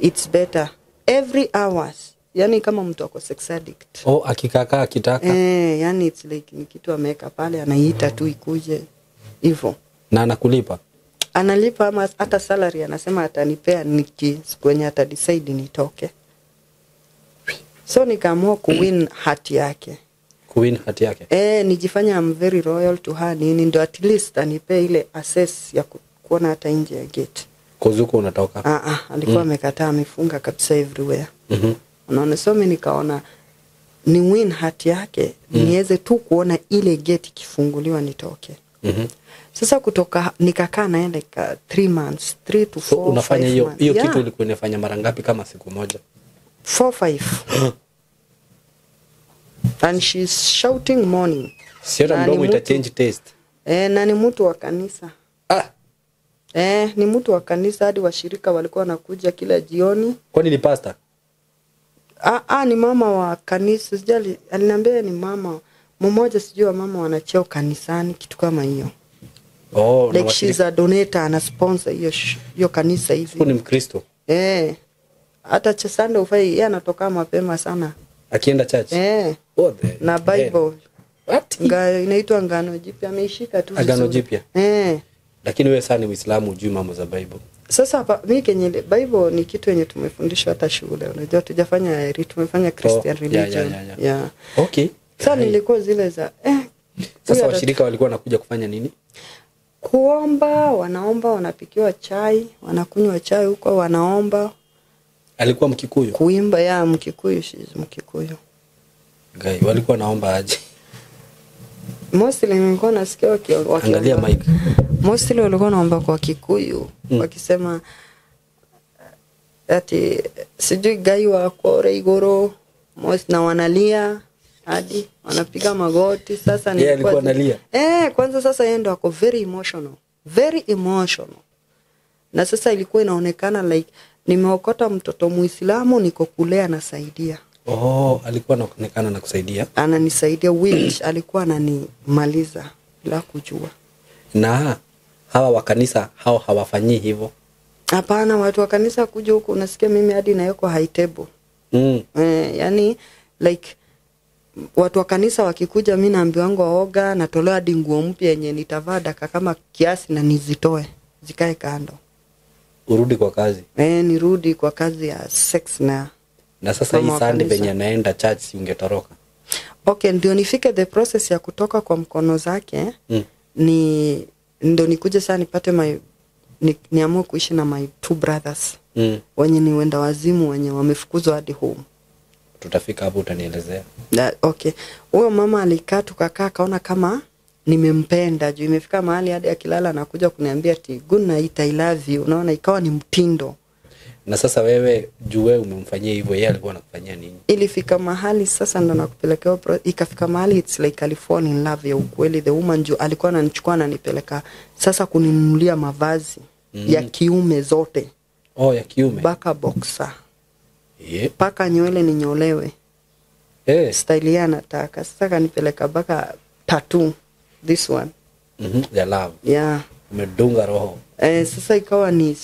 it's better. Every hours. Yani kama mtu ako sex addict. Oh, akikaka akitaka. Yani it's like ni kitu ameweka pale anaita tu ikuje hivyo. Na anakulipa? Analipa ama hata salary anasema atanipea niki siku yenye ata decide nitoke. So nikaamua kuwin heart yake. Kuwin heart yake? Nijifanya I'm very royal to her nini ndio at least anipee ile access ya kuona hata nje ya gate. Kozuko unatoka? Alikuwa amekataa, amefunga kabisa everywhere. Unaona, so mimi nikaona ni win heart yake, niweze tu kuona ile gate ikifunguliwa nitoke. Sasa kutoka nikakaa naye like 3 months, 3 to 4. So unafanya hiyo hiyo kitu ulikuwa unafanya mara ngapi kama siku moja? 4 5. And she's shouting morning. Sio mdomo ita change taste. Na ni mtu wa kanisa. Ni mtu wa kanisa hadi washirika walikuwa wanakuja kila jioni. Kwani ni pastor? Ni mama wa kanisa. Sijali aliniambia ni mama mmoja, sijui wa mama wanacheo kanisani kitu kama hiyo. Oh, like she's a donator, ana sponsor hiyo kanisa hivi. Ni Mkristo. Hata Sunday ufai yeye anatoka mapema sana. Akienda church. Oh, na Bible. What? Inaitwa Ngano Jipya, ameishika tu. Agano Jipya. Lakini wewe sana ni Muislamu, hujui mambo za Bible. Sasa hapa mimi kenye Bible ni kitu yenye tumefundishwa hata shule. Unajua tujafanya tumefanya Christian religion. Yeah. Okay. Sasa nilikuwa zile za Sasa washirika walikuwa wanakuja kufanya nini? Kuomba, wanaomba, wanapikiwa chai, wanakunywa chai huko, wanaomba. Alikuwa Mkikuyu? Kuimba, ya Mkikuyu, she's Mkikuyu. Gai, walikuwa naomba aje? Mostly nilikuwa nasikia wakiomba. Angalia mic. Mostly walikuwa naomba kwa Kikuyu, wakisema ati sijui gai wa kore igoro, most na wanalia hadi wanapiga magoti. Sasa nilikuwa alikuwa analia. Kwanza sasa yeye ndo ako very emotional. Very emotional. Na sasa ilikuwa inaonekana like nimeokota mtoto Muislamu niko kulea nasaidia. Oh, alikuwa anaonekana na kusaidia. Ananisaidia which alikuwa ananimaliza bila kujua. Na hawa wa kanisa hao hawafanyi hivyo? Hapana, watu wa kanisa kuja huku unasikia mimi hadi na yuko high table. Yani like watu wa kanisa wakikuja mimi naambiwa wangu waoga, natolewa hadi nguo mpya yenye nitavaa dakika kama kiasi na nizitoe zikae kando. Urudi kwa kazi. Nirudi kwa kazi ya sex na sasa hii Sunday penye anaenda church ungetoroka. Okay, ndio nifike the process ya kutoka kwa mkono zake. Ni ndio nikuje saa nipate my niamue kuishi na my two brothers wenye ni wenda wazimu, wenye wamefukuzwa hadi home. Tutafika hapo, utanielezea. Okay, huyo mama alikaa, tukakaa, akaona kama nimempenda, juu imefika mahali hadi akilala anakuja kuniambia ati good night, I love you. Unaona, ikawa ni mtindo. Na sasa wewe, juu wewe umemfanyia hivyo, yeye alikuwa anakufanyia nini? Ilifika mahali sasa ndo nakupelekea ikafika mahali it's like I fall in love ya ukweli the woman, juu alikuwa ananichukua ananipeleka sasa kuninunulia mavazi ya kiume zote. Oh, ya kiume. Mpaka boxer. Yep. Mpaka nywele ninyolewe. Style yeye anataka. Sasa kanipeleka mpaka tattoo this one. Ya love. Yeah. Umedunga roho. Sasa ikawa ni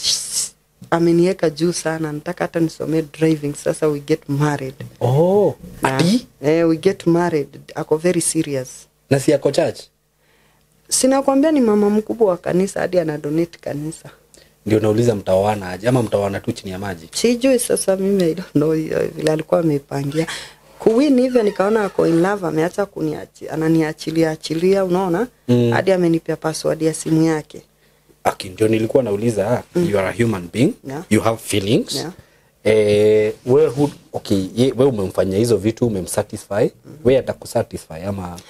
ameniweka juu sana, nataka hata nisomee driving. Sasa we get married. Oh, ati? We get married. Ako very serious. Na si ako church? Sina kwambia ni mama mkubwa wa kanisa, hadi ana donate kanisa. Ndio nauliza, mtaoana aje ama mtaoana tu chini ya maji? Sijui sasa mimi, I don't know hiyo vile alikuwa ameipangia. Kuwin hivyo nikaona ako in love, ameacha kuniachi, ananiachilia achilia, unaona? Hadi amenipea password ya simu yake. Aki, ndio nilikuwa nauliza, you are a human being. Yeah. You have feelings. Yeah. We who, okay, we umemfanyia hizo vitu, umemsatisfy. We atakusatisfy ama?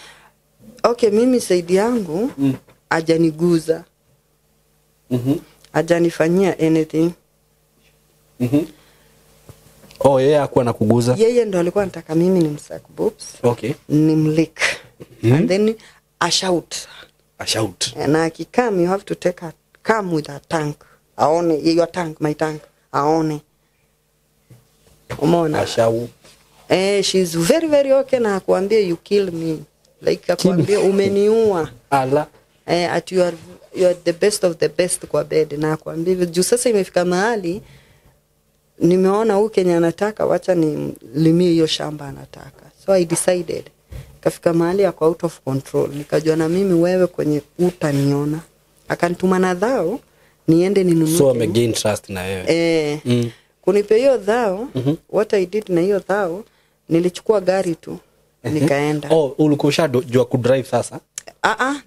Okay, mimi side yangu hajaniguza. Hajanifanyia anything. Oh, yeye hakuwa anakuguza? Yeye ndo alikuwa anataka mimi nimsuck boobs, nimlick. And then a shout. A shout. Na akikam, you have to take a come with a tank. Aone your tank, my tank. Aone. Umeona? Ashau. She's very very okay na akuambie you kill me. Like akuambie umeniua. Ala. At you are the best of the best kwa bed, na akuambie hivyo. Juu sasa imefika mahali nimeona huyu Kenya anataka, wacha nilimie hiyo shamba anataka. So I decided. Kafika mahali ako out of control. Nikajua na mimi wewe kwenye utaniona. Akanituma na thao niende ninunue. So amegain trust na wewe. Kunipe hiyo thao, what I did na hiyo thao, nilichukua gari tu nikaenda. Oh, ulikuwa ushajua kudrive sasa?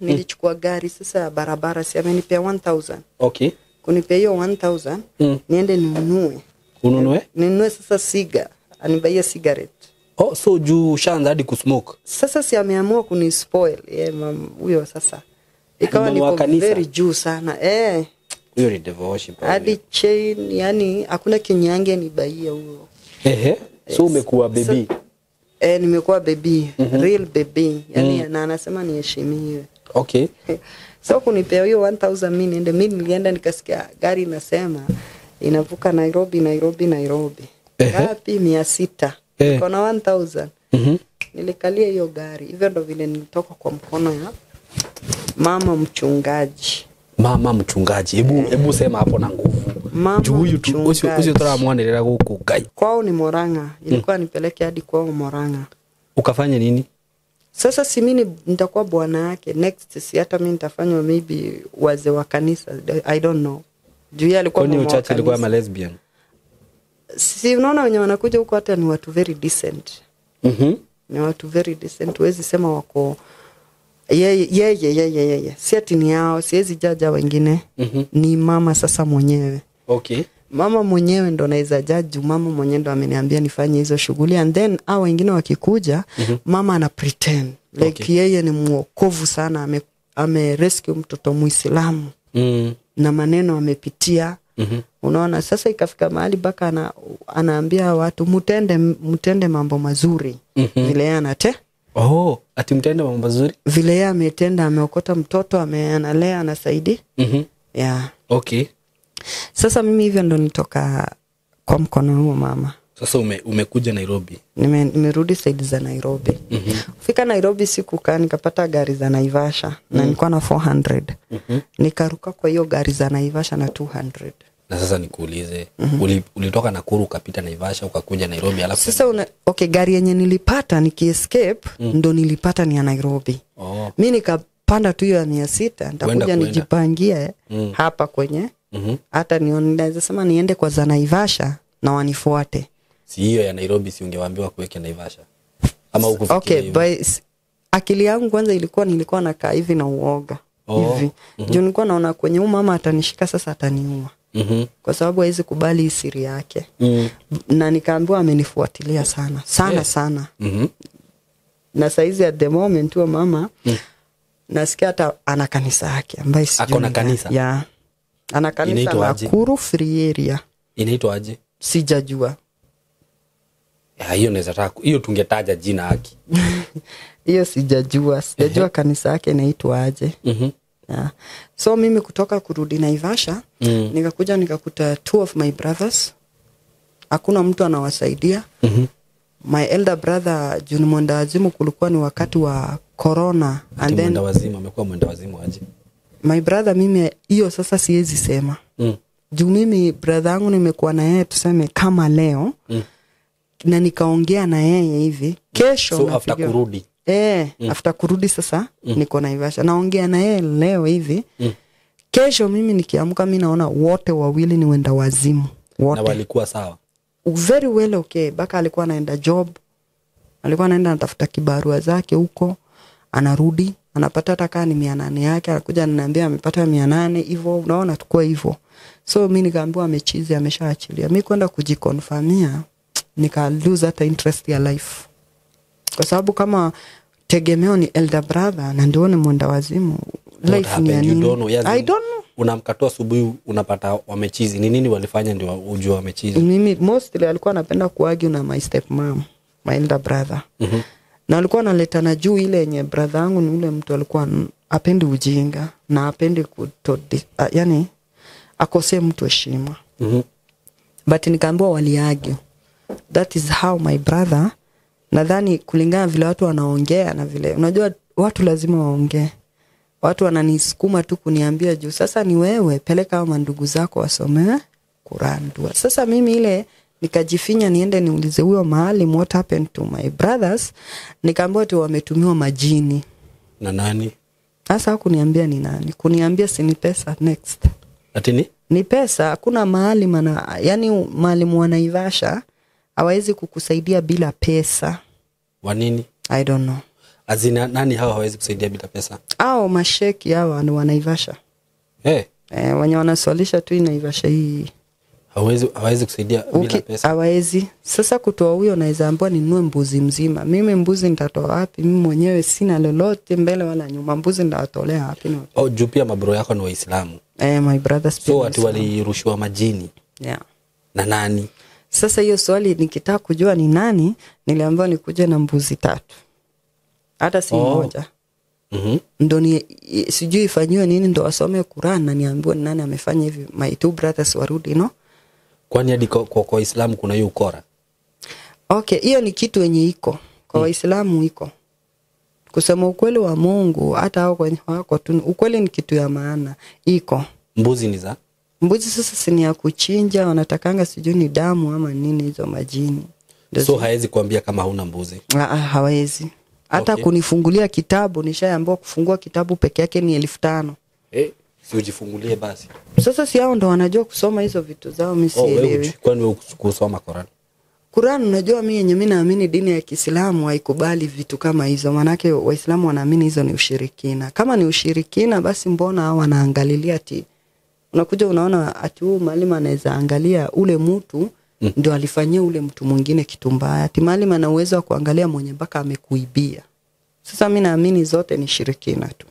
Nilichukua gari sasa ya barabara, si amenipea 1000. Kunipea hiyo 1000, niende ninunue. Ununue? Ninunue sasa siga, anibaie cigarette. Oh, so juu ushaanza hadi kusmoke. Sasa si ameamua kunispoil yeah, mam, huyo sasa. Ikawa Mama wa niko kanisa. very juu sana. Huyo ni devil worship. Hadi chain, yani hakuna kenye nibaie huyo. Ehe. So umekuwa baby. So, nimekuwa baby, real baby. Yani na anasema niheshimiwe. So kunipea hiyo 1000 mimi niende, mimi nilienda nikasikia gari inasema inavuka Nairobi, Nairobi, Nairobi. Ngapi? 600. Niko na 1000. Nilikalia hiyo gari. Hivyo ndo vile nilitoka kwa mkono ya mama mchungaji. Mama mchungaji. Hebu sema hapo na nguvu. Mama Juu huyu tu ucio mchungaji. ucio turamwanĩrĩra gũkũ Ngai. Kwao ni Moranga. Ilikuwa nipeleke hadi kwao Moranga. Ukafanya nini? Sasa si mimi nitakuwa bwana yake next, si hata mimi nitafanywa maybe wazee wa kanisa, I don't know. Juu yeye alikuwa Kwani mama wa church ilikuwa kanisa. ma lesbian? Si unaona wenye wanakuja huko hata ni watu very decent. Ni watu very decent, huwezi sema wako yeye yeye yeye yeye. Si ati ni hao, siwezi jaja wengine. Ni mama sasa mwenyewe. Mama mwenyewe ndo naweza judge, mama mwenyewe ndo ameniambia nifanye hizo shughuli, and then hao wengine wakikuja, mama ana pretend like yeye ni mwokovu sana, ame rescue mtoto Muislamu na maneno amepitia. Unaona, sasa ikafika mahali mpaka anaambia watu mtende mambo mazuri vile yeye anate Oh, ati mtende mambo mazuri? Vile yeye ametenda, ameokota mtoto, analea, anasaidia. Yeah. Sasa mimi hivyo ndo nitoka kwa mkono huo mama. Sasa umekuja Nairobi. Nimerudi side za Nairobi. Fika Nairobi sikukaa, nikapata gari za Naivasha na nilikuwa na 400. Nikaruka kwa hiyo gari za Naivasha na 200. Na sasa nikuulize, ulitoka Nakuru ukapita Naivasha ukakuja Nairobi alafu Sasa okay, gari yenye nilipata nikiescape ndo nilipata ni ya Nairobi. Mi nikapanda tu hiyo ya 600, nitakuja Kuenda. nijipangie hapa kwenye hata naweza sema niende kwa za Naivasha na wanifuate. Si hiyo ya Nairobi, si ungewaambiwa kuweke Naivasha? Ama Ama hukufikiria Okay, hivyo? by, akili yangu kwanza ilikuwa nilikuwa nakaa hivi na uoga hivi. Juu nilikuwa naona kwenye huyu mama atanishika sasa ataniua. Kwa sababu hawezi kubali siri yake. Na nikaambiwa amenifuatilia sana sana sana. Na saizi at the moment huyo mama nasikia hata ana kanisa yake ambaye sijui Ako na ni gani. kanisa? Yeah. Ana kanisa Inaitwa aje? Nakuru Free Area. Inaitwa aje? Sijajua. Ya, hiyo naweza taka, hiyo tungetaja jina haki. Hiyo sijajua. Sijajua kanisa yake inaitwa aje. Yeah. So mimi kutoka kurudi Naivasha, nikakuja nikakuta two of my brothers. Hakuna mtu anawasaidia. My elder brother juu ni mwenda wazimu, kulikuwa ni wakati wa corona Ati and then mwenda wazimu amekuwa mwenda wazimu aje? My brother mimi hiyo sasa siwezi sema. Juu mimi brother yangu nimekuwa na yeye tuseme kama leo na nikaongea na yeye hivi kesho So after napigiwa- kurudi. After kurudi sasa niko Naivasha naongea na yeye leo hivi kesho mimi nikiamka mi naona wote wawili ni wenda wazimu wote. Na walikuwa sawa? Very well, okay. Baka alikuwa anaenda job, alikuwa anaenda anatafuta kibarua zake huko, anarudi anapata hata kaa ni 800 yake, anakuja ananiambia amepata 800 hivyo, unaona tukua hivyo. So mi nikaambiwa amechizi, ameshaachilia. Mi kwenda kujikonfirmia nika lose hata interest ya life, kwa sababu kama tegemeo ni elder brother na ndio ni mwenda wazimu, What life ni ya happened? You nini? don't know. Yes, I don't know. Unamka tu asubuhi unapata wamechizi. Ni nini walifanya ndio ujue wamechizi? Mimi mostly alikuwa anapenda kuargue na my step mom, my elder brother. Na alikuwa analeta na juu ile yenye brother yangu ni ule mtu alikuwa apendi ujinga na apendi kuto, yani akosee mtu heshima. But nikaambiwa waliargue. That is how my brother, nadhani kulingana vile watu wanaongea na vile unajua watu lazima waongee. Watu wananisukuma tu kuniambia juu sasa ni wewe peleka hao mandugu zako wasomee Quran dua. Sasa mimi ile nikajifinya niende niulize huyo maalim what happened to my brothers, nikaambiwa tu wametumiwa majini. Na nani? Sasa hakuniambia ni nani. Kuniambia si ni pesa next. Ati ni? Ni pesa, hakuna maalim ana, yani maalimu wa Naivasha hawawezi kukusaidia bila pesa. Wa nini? I don't know. Azina nani hao hawawezi kusaidia bila pesa? Hao masheki hawa ni wa Naivasha. Wenye wanaswalisha tu Naivasha hii. Hawawezi kusaidia bila pesa. Hawawezi. Sasa kutoa huyo naweza ambiwa ninunue mbuzi mzima. Mimi mbuzi nitatoa wapi? Mimi mwenyewe sina lolote mbele wala nyuma. Mbuzi nitawatolea wapi? Oh, juu pia mabro yako ni Waislamu. My brothers pia So ni watu Waislamu. walirushiwa majini. Yeah. Na nani? Sasa hiyo swali nikitaka kujua ni nani, niliambiwa nikuje na mbuzi 3. Hata si moja. Ndo ni sijui ifanyiwe nini ndo wasome Quran na niambiwe ni nani amefanya hivi, my two brothers warudi, no? Kwani hadi kwa Waislamu kuna hiyo ukora? Okay, hiyo ni kitu yenye iko. Kwa Waislamu iko. Kusema ukweli wa Mungu hata hao kwenye wako tu, ukweli ni kitu ya maana iko. Mbuzi ni za? Mbuzi sasa si ni ya kuchinja, wanatakanga sijui ni damu ama nini hizo majini. Ndio So haezi kuambia kama huna mbuzi? Hawezi. Hata kunifungulia kitabu, nishaambiwa kufungua kitabu peke yake ni 5,000. Si ujifungulie basi. Sasa si hao ndo wanajua kusoma hizo vitu zao, mimi Oh, wewe sielewi. kwani wewe kusoma Quran? Quran unajua mimi yenye mimi naamini dini ya Kiislamu haikubali vitu kama hizo. Maanake Waislamu wanaamini hizo ni ushirikina. Kama ni ushirikina basi mbona hao wanaangalilia ati unakuja unaona ati huyu mwalimu anaweza angalia ule mtu ndio alifanyia ule mtu mwingine kitu mbaya. Ati mwalimu ana uwezo wa kuangalia mwenye mpaka amekuibia. Sasa mimi naamini zote ni shirikina tu.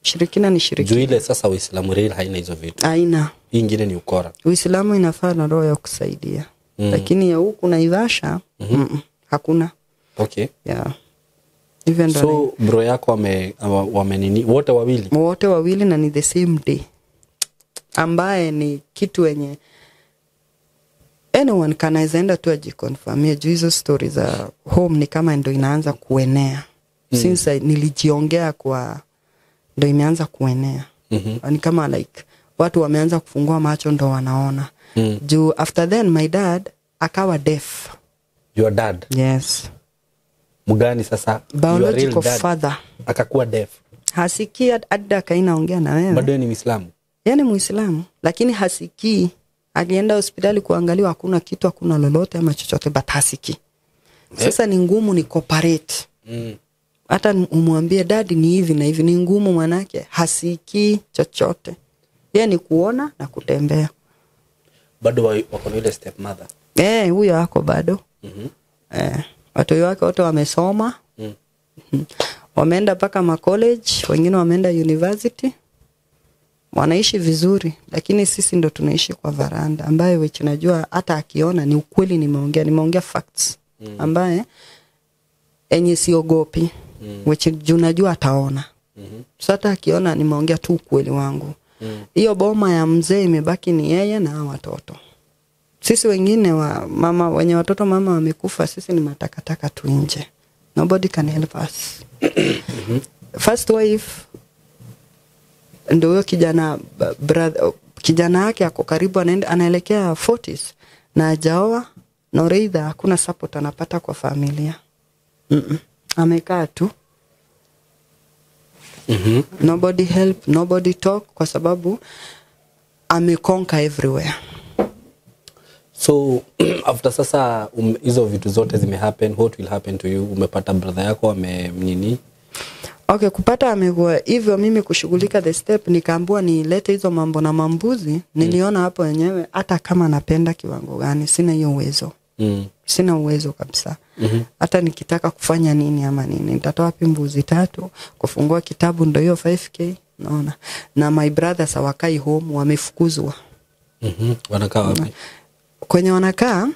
Shirikina ni shirikina. Juu ile sasa Uislamu real haina hizo vitu. Haina. Hii ingine ni ukora. Uislamu inafaa na roho ya kusaidia. Lakini ya huku Naivasha, hakuna. Yeah. Even though So bro yako wame nini? Wote wawili? Wote wawili na ni the same day. Ambaye ni kitu yenye anyone kanaweza enda tu ajiconfirmie juu hizo stories za home ni kama ndo inaanza kuenea. Since nilijiongea kwa ndo imeanza kuenea. Ni kama like watu wameanza kufungua macho ndo wanaona. Juu after then my dad akawa deaf. Your dad? Yes. Mgani sasa? Your Biological real dad father. Akakuwa deaf. Hasikii hadi akainaongea na wewe. Bado ni Muislamu? Yaani Muislamu, lakini hasikii. Alienda hospitali kuangaliwa hakuna kitu, hakuna lolote ama chochote, but hasikii. Sasa ni ngumu ni cooperate. Hata umwambie daddy ni hivi na hivi ni ngumu, manake hasikii chochote. Yeye ni kuona na kutembea. Bado wako na ile step mother. Huyo ako bado. Watoto wake wote wamesoma. Wameenda mpaka ma college, wengine wameenda university. Wanaishi vizuri, lakini sisi ndo tunaishi kwa varanda ambaye which najua hata akiona ni ukweli nimeongea facts. Ambaye enye siogopi. Which najua ataona. Sasa hata akiona nimeongea tu ukweli wangu. Hiyo boma ya mzee imebaki ni yeye na watoto. Sisi wengine wa mama wenye watoto mama wamekufa, sisi ni matakataka tu nje. Nobody can help us. First wife ndio huyo kijana, brother, kijana yake ako karibu anaelekea 40s na hajaoa, na reitha hakuna support anapata kwa familia. Amekaa tu. Nobody help, nobody talk kwa sababu ameconquer everywhere. So after sasa hizo vitu zote zimehappen, what will happen to you? Umepata brother yako ame nini? Okay, kupata amekuwa hivyo, mimi kushughulika the step, nikaambiwa nilete hizo mambo na mambuzi. Niliona hapo wenyewe hata kama napenda kiwango gani sina hiyo uwezo. Sina uwezo kabisa. Hata nikitaka kufanya nini ama nini, nitatoa wapi mbuzi 3 kufungua kitabu ndio hiyo 5k, naona. Na my brothers hawakai home, wamefukuzwa. Wanakaa wapi? Kwenye wanakaa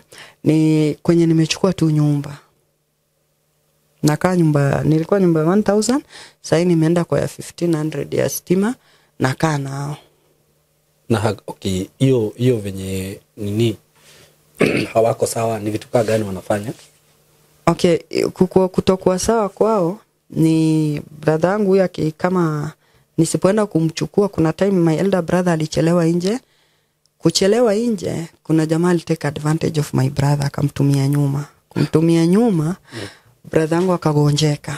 ni kwenye nimechukua tu nyumba. Nakaa nyumba, nilikuwa nyumba 1000, sasa nimeenda kwa ya 1500 ya stima, nakaa nao. Na okay, hiyo venye nini hawako sawa, ni vitu gani wanafanya? Okay, kutokuwa sawa kwao ni brother yangu huyu kama nisipoenda kumchukua, kuna time my elder brother alichelewa nje. Kuchelewa nje, kuna jamaa alitake advantage of my brother akamtumia nyuma. Kumtumia nyuma, brother yangu akagonjeka.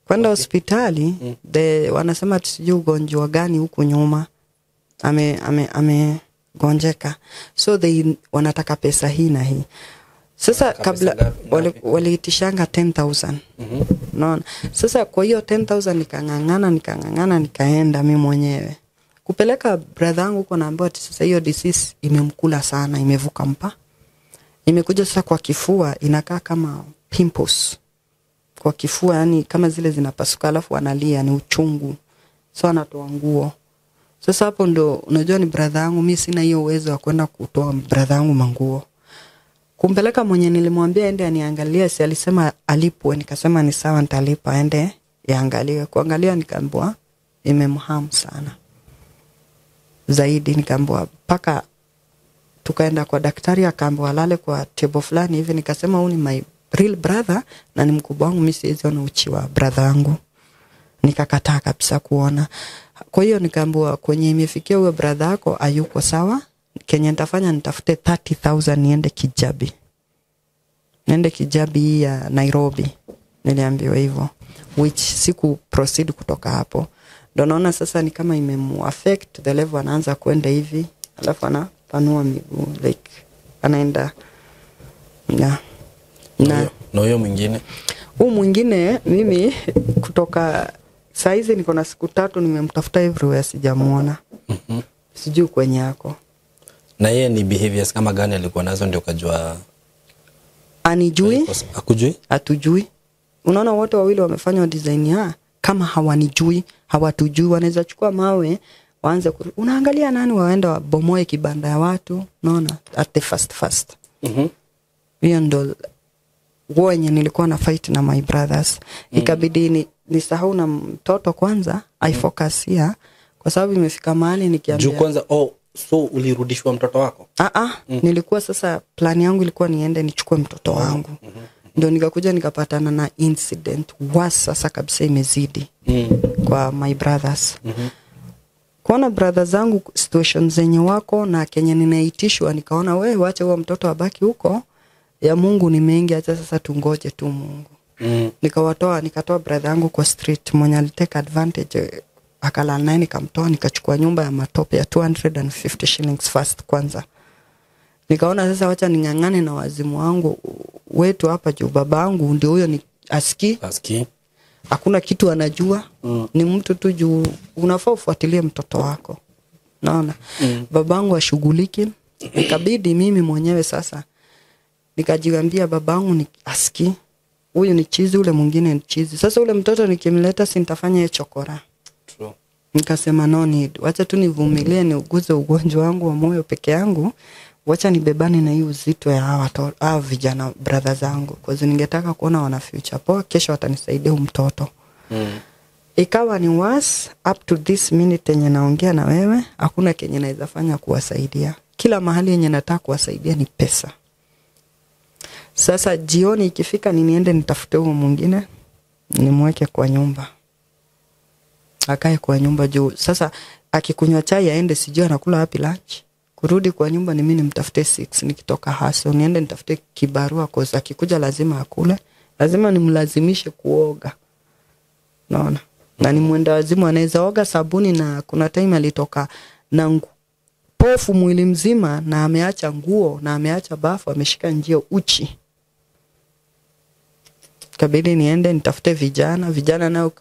Kwenda hospitali, wanasema sijui ugonjwa gani huku nyuma. Amegonjeka. So they wanataka pesa hii na hii. Sasa kabla waliitishanga 10,000. Unaona? Sasa kwa hiyo 10,000 nikang'ang'ana nikaenda mimi mwenyewe. Kupeleka brother yangu huko, naambiwa ati sasa hiyo disease imemkula sana, imevuka mpa. Imekuja sasa kwa kifua, inakaa kama pimples. Kwa kifua, yani kama zile zinapasuka alafu analia, ni uchungu. So anatoa nguo. Sasa hapo ndo unajua ni brother yangu, mimi sina hiyo uwezo wa kwenda kutoa brother yangu manguo. Kumpeleka mwenye nilimwambia ende aniangalie, si alisema alipwe, nikasema ni sawa nitalipa, ende yaangaliwe. Kuangalia nikaambiwa imemhamu sana. Zaidi nikaambiwa paka tukaenda kwa daktari, akaambiwa alale kwa table fulani hivi. Nikasema huyu ni my real brother na ni mkubwa wangu, mimi siwezi ona uchi wa brother wangu. Nikakataa kabisa kuona. Kwa hiyo nikaambiwa kwenye imefikia huyo brother yako hayuko sawa, kenye nitafanya nitafute 30,000 niende Kijabi. Niende Kijabi ya Nairobi. Niliambiwa hivyo, which siku proceed kutoka hapo. Ndio naona sasa ni kama imemu affect the level, anaanza kwenda hivi, alafu anapanua miguu like anaenda. Na huyo mwingine? Huyu mwingine mimi kutoka saa hizi niko na siku 3 nimemtafuta everywhere sijamuona. Sijui kwenye yako. Na yeye ni behaviors kama gani alikuwa nazo ndio ukajua? Anijui? Hakujui? Hatujui. Unaona wote wawili wamefanya design ya kama hawanijui, hawatujui, wanaweza chukua mawe waanze unaangalia nani, waenda wabomoe kibanda ya watu, unaona, at the first. Hiyo ndo wenye nilikuwa na fight na my brothers. Ikabidi nisahau na mtoto kwanza, I focus here kwa sababu imefika mahali nikiambia. Juu kwanza, so ulirudishwa mtoto wako? Nilikuwa sasa plan yangu ilikuwa niende nichukue mtoto wangu. Ndio nikakuja nikapatana na incident worse sasa kabisa imezidi kwa my brothers. Kuona brothers zangu situation zenye wako na kenye ninaitishwa, nikaona wewe wacha huo mtoto abaki huko, ya Mungu ni mengi, acha sasa tungoje tu Mungu. Nikatoa brother yangu kwa street, mwenye alitake advantage akalala naye, nikamtoa, nikachukua nyumba ya matope ya 250 shillings first kwanza. Nikaona sasa wacha ning'ang'ane na wazimu wangu wetu hapa juu babangu ndio huyo ni aski. Aski. Hakuna kitu anajua. Ni mtu tu juu unafaa ufuatilie mtoto wako. Naona. Babangu ashughuliki. Ikabidi mimi mwenyewe sasa nikajiambia babangu ni aski. Huyu ni chizi, ule mwingine ni chizi. Sasa ule mtoto nikimleta si nitafanya yeye chokora. True. Nikasema no need. Wacha tu nivumilie niuguze ugonjwa wangu wa moyo peke yangu. Wacha nibebane na hii uzito ya hawa vijana brother zangu. Kwa sababu ningetaka kuona wana future poa, kesho watanisaidia mtoto. Ikawa ni worse up to this minute yenye naongea na wewe, hakuna kenye naweza fanya kuwasaidia. Kila mahali yenye nataka kuwasaidia ni pesa. Sasa jioni ikifika ni niende nitafute huo mwingine nimweke kwa nyumba. Akae kwa nyumba juu. Sasa akikunywa chai aende sijui anakula wapi lunch. Kurudi kwa nyumba ni mimi nimtafute 6 nikitoka hustle niende nitafute kibarua cause akikuja lazima akule. Lazima nimlazimishe kuoga. Naona. Na ni mwenda wazimu anaweza oga sabuni, na kuna time alitoka na pofu mwili mzima na ameacha nguo na ameacha bafu, ameshika njia uchi. Kabidi niende nitafute vijana. Vijana nao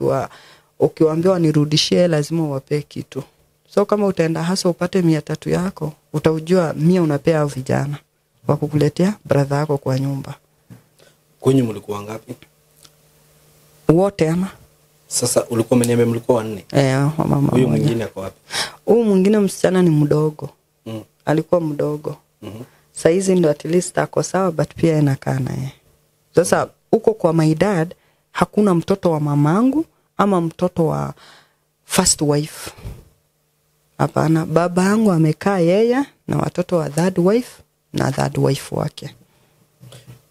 ukiwaambia nirudishie lazima uwape kitu. So kama utaenda hasa upate 300 yako, utaujua 100 unapea vijana wa kukuletea brother yako kwa nyumba. Kwenye mlikuwa ngapi? Wote ama? Sasa ulikuwa umeniambia mlikuwa wanne. Mama. Huyu mwingine ako wapi? Huyu mwingine msichana ni mdogo. Alikuwa mdogo. Saizi ndo at least ako sawa, but pia inakaa naye. Sasa huko kwa my dad hakuna mtoto wa mamangu ama mtoto wa first wife. Hapana, baba yangu amekaa yeye na watoto wa third wife na third wife wake.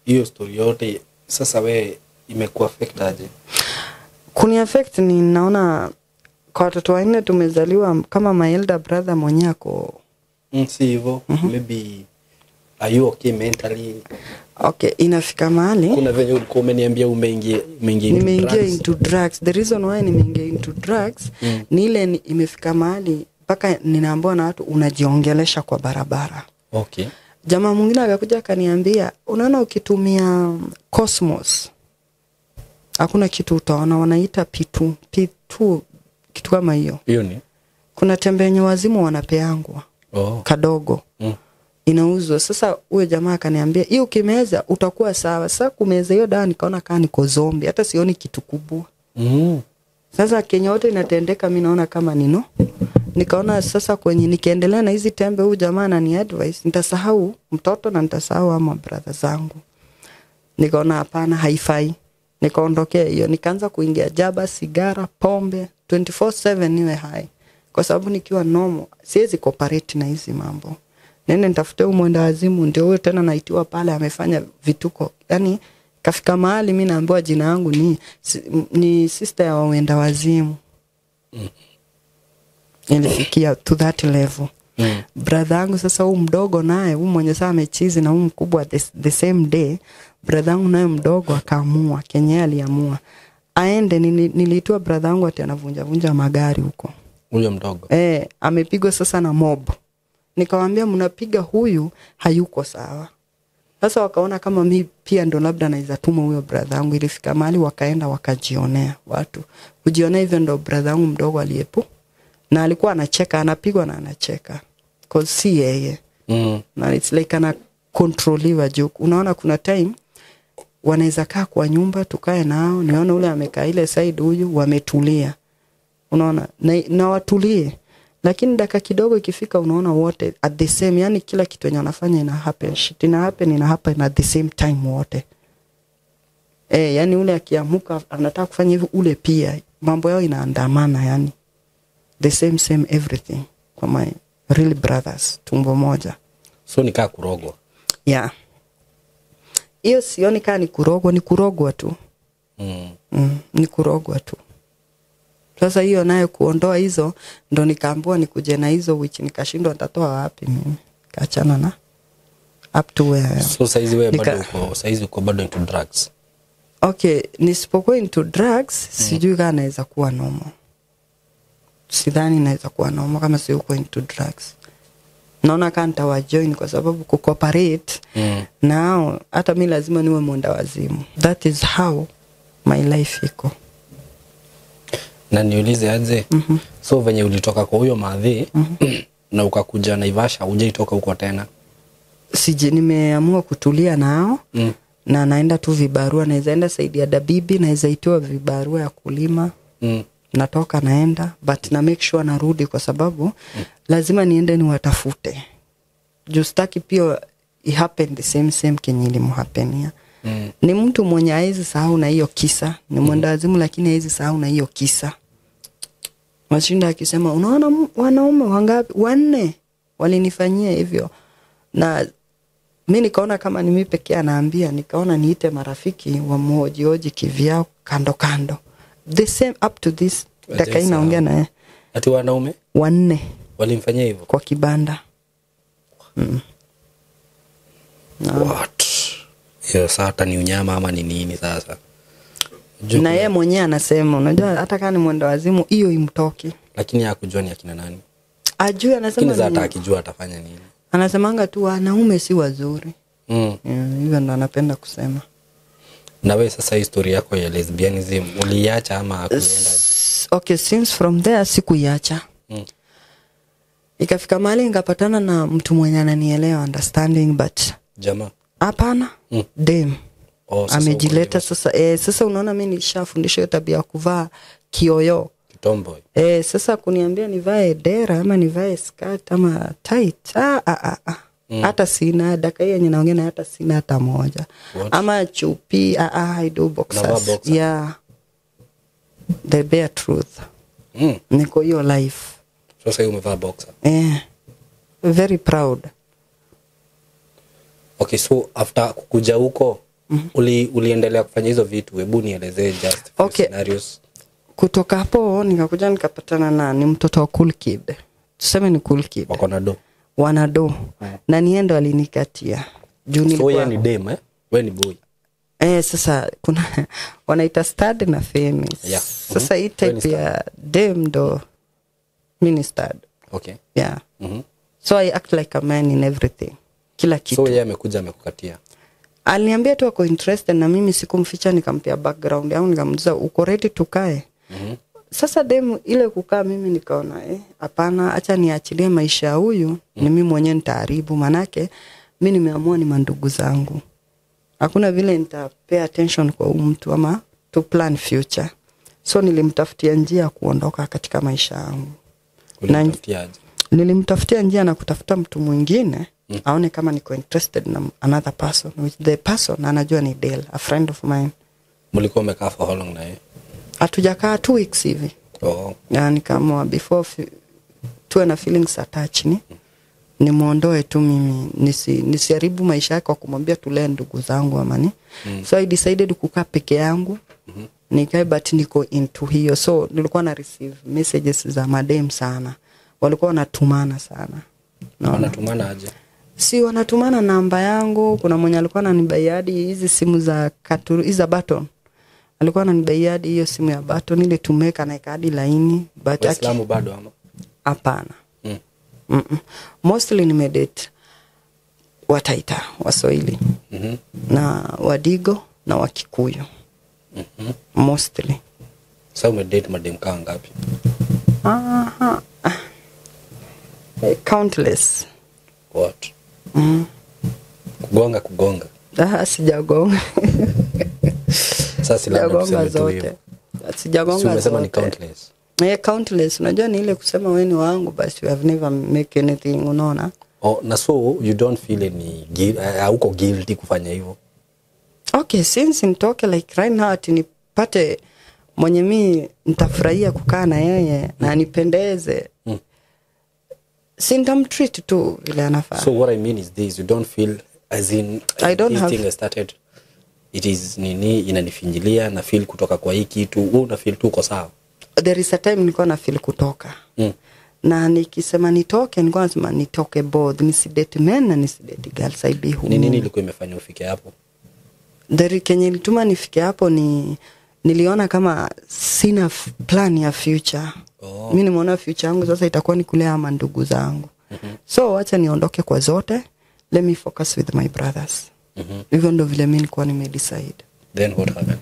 Hiyo story yote sasa wewe imekuwa affect aje? Kuni affect ni naona kwa watoto wanne tumezaliwa kama my elder brother mwenyewe ako si hivyo. Maybe are you okay mentally? Okay, inafika mahali kuna venye ulikuwa umeniambia umeingia nimeingia into drugs. The reason why nimeingia into drugs ni ile imefika mahali mpaka ninaambiwa na watu unajiongelesha kwa barabara. Okay. Jamaa mwingine akakuja akaniambia unaona ukitumia Cosmos hakuna kitu utaona, wanaita P2, P2 kitu kama hiyo. Hiyo ni kuna tembe yenye wazimu wanapeangwa. Kadogo. Inauzwa. Sasa huyo jamaa akaniambia hiyo ukimeza utakuwa sawa. Sasa kumeza hiyo dawa nikaona kama niko zombie, hata sioni kitu kubwa. Sasa Kenya yote inatendeka mimi naona kama nino. Nikaona sasa kwenye nikiendelea na hizi tembe huyu jamaa anani advice nitasahau mtoto na nitasahau ama brother zangu. Nikaona hapana, haifai. Nikaondokea hiyo, nikaanza kuingia jaba, sigara, pombe 24/7 niwe high. Kwa sababu nikiwa normal siwezi cooperate na hizi mambo. Nene nitafute huyu mwenda wazimu ndio huyo tena naitiwa pale amefanya vituko. Yaani kafika mahali mimi naambiwa jina yangu ni sister ya mwenda wazimu. Nilifikia to that level. Brother yangu sasa huyu mdogo naye, huyu mwenye sasa amechizi na huyu mkubwa the same day, brother yangu naye mdogo akaamua, Kenya aliamua aende. Niliitwa brother yangu ati anavunja vunja magari huko. Huyo mdogo. Amepigwa sasa na mob. Nikamwambia mnapiga huyu hayuko sawa. Sasa wakaona kama mimi pia ndo labda naweza tuma huyo brother yangu. Ilifika mahali wakaenda wakajionea watu. Kujionea hivyo ndo brother yangu mdogo aliepo. Na alikuwa anacheka, anapigwa na anacheka. Cause si yeye. Na it's like ana controliwa juu. Unaona kuna time wanaweza kaa kwa nyumba tukae nao, nione ule amekaa ile side huyu wametulia. Unaona na watulie. Lakini dakika kidogo ikifika unaona wote at the same, yani kila kitu yenye wanafanya ina happen, shit ina happen, ina happen at the same time wote. Yani ule akiamuka anataka kufanya hivi ule pia, mambo yao inaandamana yani. The same everything kwa my real brothers, tumbo moja. So nikaa kurogwa. Yeah. Hiyo sioni kaa ni kurogwa, ni kurogwa tu. Ni kurogwa tu. Sasa hiyo nayo kuondoa hizo ndo nikaambiwa nikuje na hizo which nikashindwa nitatoa wapi mimi. Kaachana na up to where. So saizi wewe bado uko, saizi uko bado into drugs. Okay, nisipokuwa into drugs sijui kama naweza kuwa normal. Sidhani naweza kuwa normal kama si uko into drugs. Naona kaa nitawajoin kwa sababu kucooperate nao hata mi lazima niwe mwenda wazimu. That is how my life iko. Na niulize aje, so venye ulitoka kwa huyo madhi na ukakuja Naivasha, hujaitoka huko tena? Sije, nimeamua kutulia nao na naenda tu vibarua, naweza enda saidia dabibi, naweza itiwa vibarua ya kulima. Natoka naenda, but na make sure narudi kwa sababu lazima niende niwatafute. Juu sitaki pia i happen the same same kenye ilimuhappenia. Ni mtu mwenye haezi sahau na hiyo kisa, ni mwendawazimu lakini haezi sahau na hiyo kisa. Mashinda akisema unaona wanaume wangapi wanne walinifanyia hivyo. Na mi nikaona kama ni mimi pekee anaambia, nikaona niite marafiki wa mhojioji kivyao kando kando. The same up to this dakika hii naongea naye. Ati wanaume wanne walimfanyia hivyo kwa kibanda. No. What? Hiyo sasa ni unyama ama ni nini sasa? Na yeye mwenyewe anasema, unajua hata kama ni mwenda wazimu hiyo imtoki. Lakini hakujua ni akina nani. Ajui, anasema lakini hata akijua atafanya nini? Anasemanga tu wanaume si wazuri. Hivyo ndo anapenda kusema. Na wewe sasa historia yako ya lesbianism uliacha ama kuenda? Okay, since from there sikuiacha. Ikafika mahali nikapatana na mtu mwenye ananielewa, understanding, but jamaa hapana, dem. Oh, amejileta sasa. Sasa unaona mimi nilishafundishwa hiyo tabia ya kuvaa kioyo. Tomboy. Sasa kuniambia nivae dera ama nivae skirt ama tight. Hata sina dakika hiyo yenye naongea na hata sina hata moja. What? Ama chupi, I do boxers. Boxer. Yeah. The bare truth. Niko hiyo life. Sasa umevaa boxer. Very proud. Okay, so after kukuja huko uliendelea kufanya hizo vitu? Hebu nielezee just few scenarios. Kutoka hapo nikakuja nikapatana na ni mtoto wa cool kid. Tuseme ni cool kid. Wako na do. Wanado. Na niendo alinikatia. Juu nilikuwa. So yeye ni dem eh? Wewe ni boy. Sasa kuna wanaita stud na famous. Yeah. Sasa hii type ya dem ndo mimi ni stud. Okay. Yeah. So I act like a man in everything. Kila kitu. So yeye amekuja amekukatia. Aliniambia tu ako interested na mimi sikumficha, nikampea background yangu, nikamuuliza uko ready tukae? Sasa dem ile kukaa mimi nikaona hapana, acha niachilie maisha huyu, ni mimi mwenyewe nitaharibu, manake mimi nimeamua ni mandugu zangu. Hakuna vile nitapay attention kwa huyu mtu ama to plan future. So nilimtafutia njia kuondoka katika maisha yangu. Ulimtafutiaje? Nilimtafutia njia na kutafuta mtu mwingine aone kama niko interested na another person, which the person anajua ni Dale, a friend of mine. Mlikuwa mmekaa for how long na yeye? Hatujakaa 2 weeks hivi. Oh. Yani kama before tuwe na feelings attached ni nimuondoe tu mimi, nisiharibu maisha yake kwa kumwambia tulee ndugu zangu ama ni. So I decided kukaa peke yangu. Nikae, but niko into hiyo. So nilikuwa na receive messages za madem sana. Walikuwa wanatumana sana. No. Wanatumana aje? Si wanatumana namba yangu. Kuna mwenye alikuwa ananibai hadi hizi simu za katuru, hizi za button. Alikuwa ananibai hadi hiyo simu ya button ile tumeka na hadi laini, but Waislamu bado ama? Hapana. Mostly nimedate Wataita, Waswahili. Na Wadigo na Wakikuyu. Mostly. Sasa umedate madem kaa ngapi? Countless. What? Kugonga. Sijagonga. Sasa sijagonga zote. Sijagonga zote. Umesema ni countless. Countless. Unajua ni ile kusema wewe ni wangu basi you have never make anything, unaona? Oh, na so you don't feel any guilt, hauko guilty kufanya hivyo? Okay, since nitoke like right now ati nipate mwenye mimi nitafurahia kukaa na yeye na anipendeze. Si nitamtreat tu vile anafaa. So what I mean is this, you don't feel as in I don't this have... thing I started, it is nini inanifinyilia na feel kutoka kwa hii kitu, wewe una feel tu uko sawa? There is a time nilikuwa na feel kutoka. Na nikisema nitoke, nilikuwa nasema nitoke both, nisidate men na nisidate girls, I be who. Ni nini ilikuwa imefanya ufike hapo? There kenye ilituma nifike hapo ni niliona kama sina plan ya future. Mimi nimeona future yangu sasa itakuwa ni kulea ama ndugu zangu. So wacha niondoke kwa zote, let me focus with my brothers. Hivyo ndo vile mi nilikuwa nimedecide. Then what happened?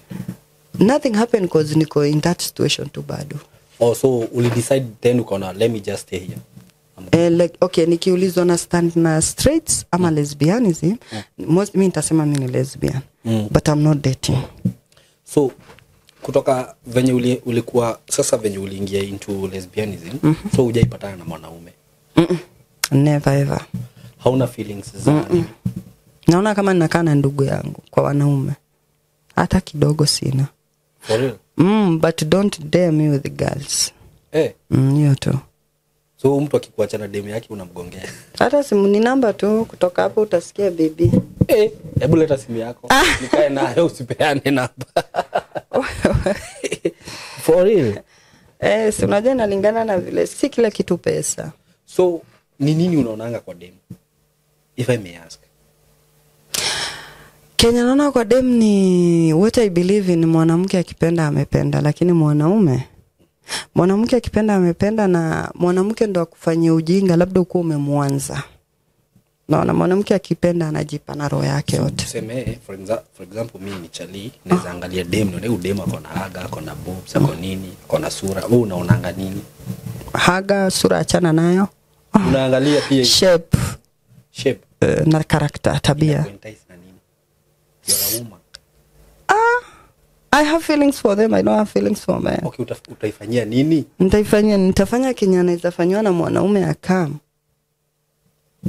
Nothing happened cause niko in that situation tu bado. Oh, so ulidecide then ukaona let me just stay here. Like, okay, nikiulizwa na stand na straights ama lesbianism, most mi nitasema mi ni lesbian. But I'm not dating. So kutoka venye ulikuwa sasa venye uliingia into lesbianism, so hujaipatana na mwanaume? Never ever. Hauna feelings za nini? Naona kama ninakaa na ndugu yangu kwa wanaume. Hata kidogo sina. For real? But don't dare me with the girls. Hiyo tu. So mtu akikuacha na demu yake unamgongea? Hata simu ni namba tu, kutoka hapo utasikia baby. Hebu leta simu yako. Nikae nayo, usipeane namba. For real? Si unajua inalingana na vile, si kila kitu pesa. So ni nini unaonanga kwa demu? If I may ask. Kenya naona kwa dem ni what I believe in, mwanamke akipenda amependa, lakini mwanamke akipenda amependa, na mwanamke ndo akufanyia ujinga labda uko umemwanza. Naona mwanamke akipenda anajipa na roho yake yote. Tuseme for example mimi ni chali, naweza angalia dem, naona huyu dem ako na haga, ako na boobs, ako nini, ako na sura. Wewe unaonanga nini? Haga, sura achana nayo. Unaangalia pia shape. Shape. Na character, tabia. Na nini? You're a woman. I have feelings for them, I don't have feelings for men. Okay, utaifanyia nini? Nitafanya kenye anaweza fanywa na mwanaume akam.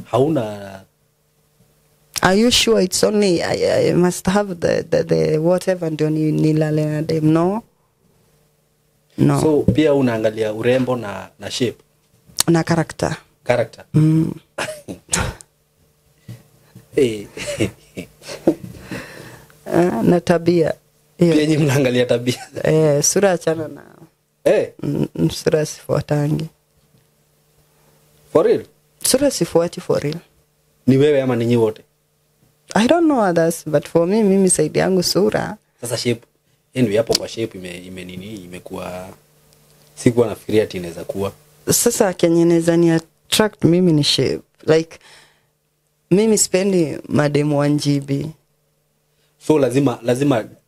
Hauna. Are you sure it's only I must have the whatever ndio nilale na dem? No. No. So pia unaangalia urembo na shape na character. Character. Hey. Na tabia. Pia nyinyi mnaangalia tabia. Sura achana nao. Sura sifuatangi. For real? Sura sifuati for real. Ni wewe ama ninyi wote? I don't know others, but for me, mimi side yangu sura. Sasa shape, anyway hapo kwa shape ime nini, imekuwa, sikuwa nafikiria ati inaweza kuwa. Sasa kenye inaweza ni attract mimi ni shape. Like mimi sipendi mademu wa njibi. So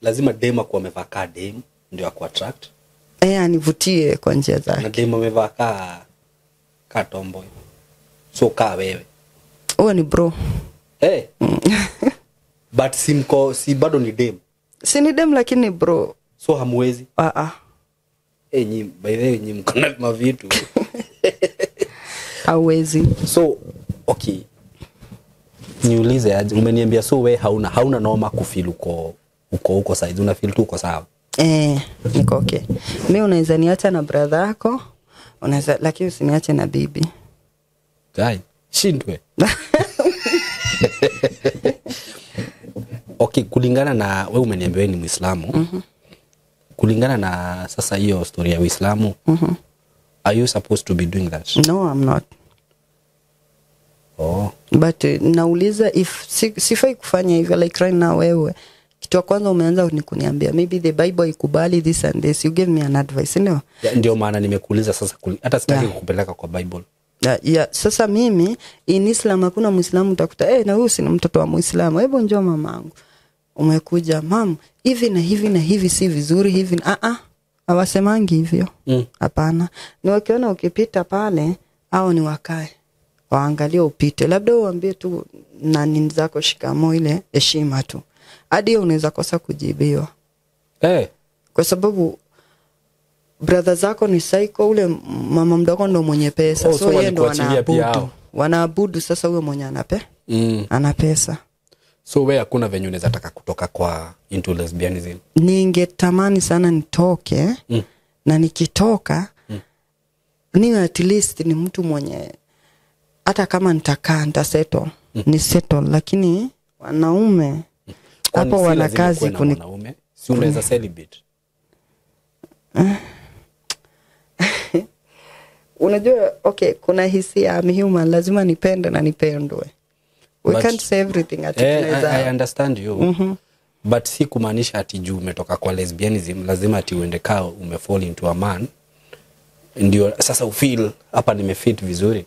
lazima demu akuwa amevaa kaa demu ndio aku attract. Anivutie kwa njia zake. Na demu amevaa kaa tomboy. So kaa wewe. Huo ni bro. But si bado ni dem. Si ni dem lakini bro. So hamwezi. Nyi by the way nyi mko na mavitu. Hawezi. So okay. Niulize aje, umeniambia so wewe hauna noma kufeel uko huko size, una feel tu uko sawa. Niko okay. Mimi unaweza niacha na brother yako, unaweza, lakini usiniache na bibi. Dai, shindwe. Okay, kulingana na wewe umeniambia wewe ni Muislamu. Kulingana na sasa hiyo story ya Uislamu, are you supposed to be doing that? No, I'm not. Oh. But nauliza if sifai kufanya hivyo, like right now wewe kitu ya kwanza umeanza ni kuniambia maybe the Bible ikubali this and this, you give me an advice, ndio? Yeah, ndio maana nimekuuliza sasa, hata sitaki kukupeleka kwa Bible. Yeah, sasa mimi in Islam hakuna Muislamu utakuta na huyu si mtoto wa Muislamu, hebu njoo mamangu. Umekuja mam, hivi na hivi na hivi si vizuri hivi. Hawasemangi hivyo. Hapana. Ni wakiona ukipita pale au ni wakae waangalie upite, labda uambie tu na nini zako shikamo, ile heshima tu. Hadi unaweza kosa kujibiwa. Kwa sababu brother zako ni psycho, ule mama mdogo ndo mwenye pesa. So yeye ndo anaabudu. Wanaabudu sasa huyo mwenye ana pesa. So wewe hakuna venye unaweza taka kutoka kwa into lesbianism? Ningetamani sana nitoke. Na nikitoka niwe at least ni mtu mwenye hata kama nitakaa nitasettle. Ni settle, lakini wanaume hapo wana kazi kuni wanaume. Si unaweza celibate? Unajua, okay, kuna hisia, I'm human, lazima nipende na nipendwe. We but, can't say everything at I understand you. But si kumaanisha ati juu umetoka kwa lesbianism lazima ati uende kaa umefall into a man ndio sasa ufeel hapa nimefit vizuri.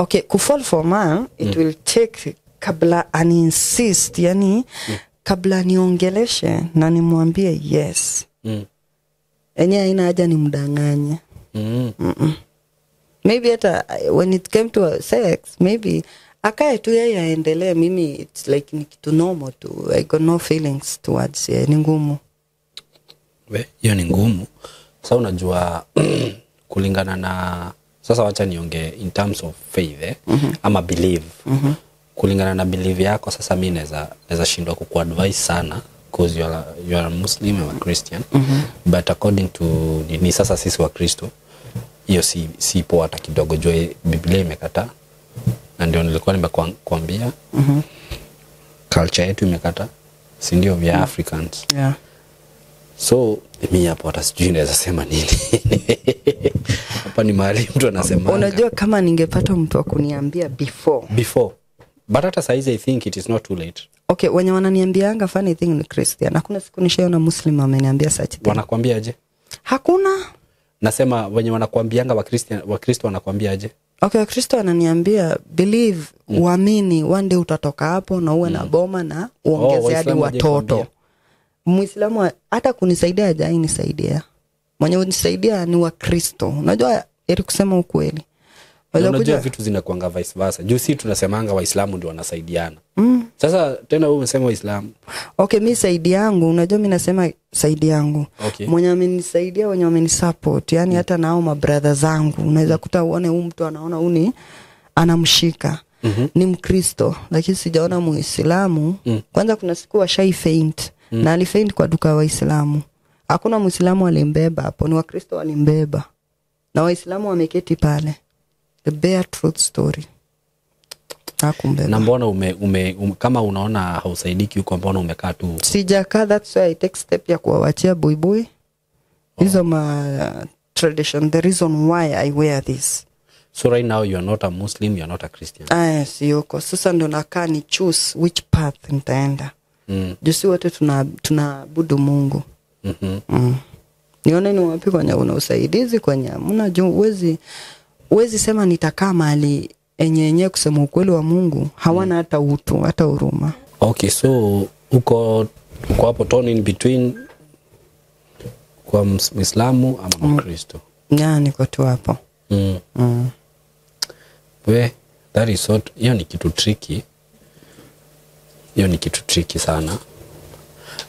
Okay, kufall for man it will take kabla aniinsist, yani kabla niongeleshe na nimwambie yes. Enye haina haja nimdanganye. Maybe hata when it came to sex, maybe akae tu yeye aendelee, mimi it's like ni kitu normal tu. I got no feelings towards yeye, ni ngumu. We, hiyo ni ngumu. Sasa unajua kulingana na sasa, wacha niongee in terms of faith, eh? Ama belief. Kulingana na belief yako, sasa mi naweza shindwa kukuadvise sana because you are a Muslim, I'm a Christian. But according to ni sasa sisi wa Kristo, hiyo si poa hata kidogo, juu Biblia imekataa, na ndio nilikuwa nimekuambia culture yetu imekataa, si ndio, vya Africans. Yeah. So mi hapo hata sijui naweza sema nini. Hapa ni mahali mtu anasema Unajua kama ningepata mtu wa kuniambia before. Before, but hata saizi I think it is not too late. Okay, wenye wananiambianga funny thing ni Christian. Hakuna siku nishaiona Muslim ameniambia such thing. Wanakwambia aje? Hakuna. Nasema wenye wanakwambianga Wakristo wanakwambia aje? Okay, Wakristo wananiambia believe, uamini one day utatoka hapo na uwe na boma na uongeze hadi Waislamu watoto. hawajakwambia? Muislamu hata kunisaidia hajai nisaidia. Mwenye kunisaidia ni Wakristo. Unajua ili kusema ukweli. Na Waweza unajua kuja vitu zinakuanga vice versa, juu si tunasemanga Waislamu ndio wanasaidiana. Sasa tena wewe umesema Waislamu. Okay, mi side yangu, unajua mi nasema side yangu. Mwenye amenisaidia, wenye wamenisupport, yani hata nao mabrother zangu, unaweza kuta uone huyu mtu anaona huyu ni anamshika. Ni Mkristo, lakini sijaona Muislamu. Kwanza kuna siku washai faint na alifaint kwa duka ya Waislamu. Hakuna Muislamu alimbeba hapo, ni Wakristo walimbeba. Na Waislamu wameketi pale. The bare truth story. Hakumbeba. Na mbona kama unaona hausaidiki huko, mbona umekaa tu huko? Sijakaa, that's why I take step ya kuwawachia buibui hizo ma tradition, the reason why I wear this. So right now you are not a Muslim, you are not a Christian? Aya, siyuko sasa, ndo nakaa ni choose which path nitaenda, juu si wote tunaabudu Mungu. Nione ni wapi kwenye una usaidizi, kwenye hamna, juu huwezi sema nitakaa mahali enye enye kusema ukweli wa Mungu hawana hata utu hata huruma. Okay, so uko hapo torn in between kwa Muislamu ama Mkristo? Ya, niko tu hapo. We, that is so, hiyo ni kitu tricky, hiyo ni kitu tricky sana.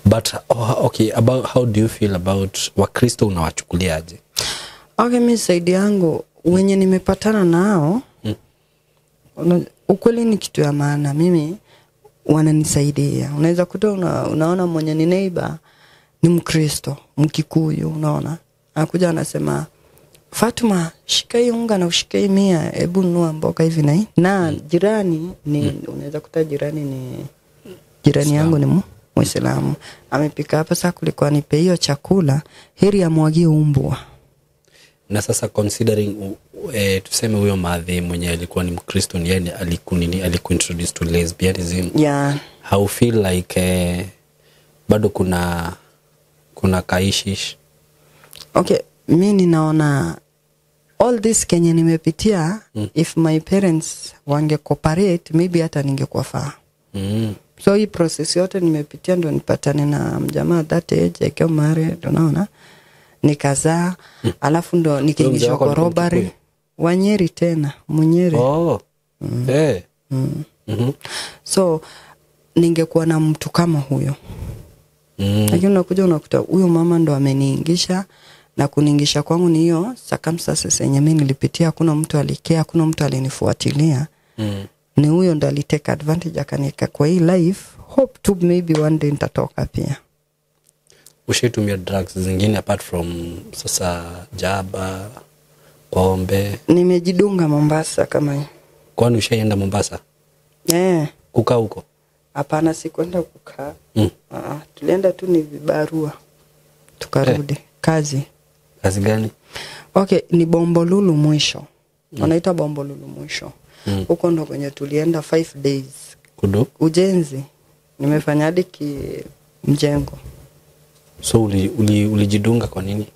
But oh, okay, about how do you feel about Wakristo, unawachukuliaje? Okay, mi side yangu wenye nimepatana nao, ukweli ni kitu ya maana, mimi wananisaidia. Unaweza kuta unaona mwenye ni neighbor ni Mkristo, Mkikuyu, unaona anakuja anasema, "Fatuma, shika hii unga na ushike hii 100, hebu nunua mboga hivi na hii." Na jirani ni unaweza kuta jirani ni jirani yangu ni Muislamu, amepika hapa, sasa kulikuwa nipe hiyo chakula, heri amwagie umbwa. Na sasa considering tuseme huyo madhe mwenye alikuwa ni Mkristo ni yeye alikunini, alikuintroduce to lesbianism, how feel like bado kuna kaishish? Okay, mi ninaona all this kenye nimepitia, if my parents wange cooperate, maybe hata ningekuwa faa. So hii process yote nimepitia ndo nipatane na mjamaa that age akiwa married, unaona, nikazaa, alafu ndo nikaingishwa Mzee wako kwa alikuwa robbery. Mkikuyu? Wanyeri tena, Munyeri. Oh. So ningekuwa na mtu kama huyo, lakini unakuja unakuta huyo mama ndo ameniingisha, na kuniingisha kwangu ni hiyo circumstances yenye mi nilipitia. Hakuna mtu alikea, hakuna mtu alinifuatilia. Ni huyo ndo alitake advantage akanieka kwa hii life, hope to maybe one day nitatoka pia. Ushaitumia drugs zingine apart from sasa jaba, pombe? Nimejidunga Mombasa kama hii. Kwani ushaienda Mombasa? Eh. Kukaa huko? Hapana, sikwenda kukaa. Tulienda tu ni vibarua tukarudi. Kazi. Kazi gani? Okay, ni Bombolulu mwisho, wanaita Bombolulu mwisho. Huko ndo kwenye tulienda 5 days. Kudu? Ujenzi, nimefanya hadi ki mjengo. So ulijidunga kwa nini?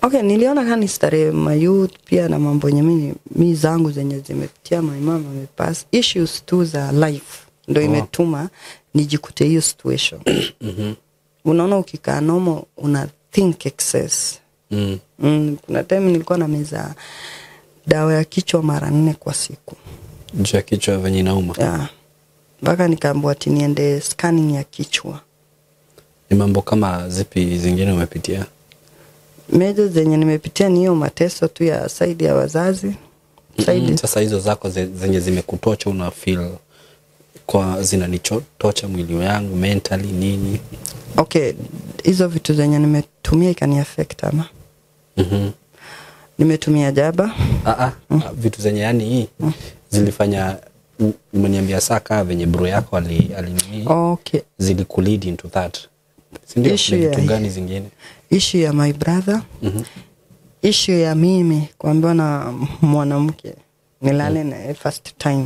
Okay, niliona kama ni starehe mayouth pia na mambo yenye mi zangu zenye zimepitia, my mama amepass, issues tu za life ndo imetuma nijikute hiyo situation. Unaona ukikaa normal una think excess. Kuna time nilikuwa na meza dawa ya kichwa mara 4 kwa siku. Juu ya kichwa venye inauma. Yeah. Mpaka nikaambiwa ati niende scanning ya kichwa. Ni mambo kama zipi zingine umepitia? Meja zenye nimepitia ni hiyo mateso tu ya side ya wazazi. Side. Sasa hizo zako zenye zimekutocha una feel kwa zinanichotocha mwili wangu mentally nini? Okay, hizo vitu zenye nimetumia ikani affect ama? Nimetumia jaba. Vitu zenye yani zilifanya umeniambia saa kaa venye bro yako alinini. Okay. Zilikulead into that. Si ndio? Issue Ni vitu ya gani zingine? Issue ya my brother. Issue ya mimi kuambiwa na mwanamke nilale na first time.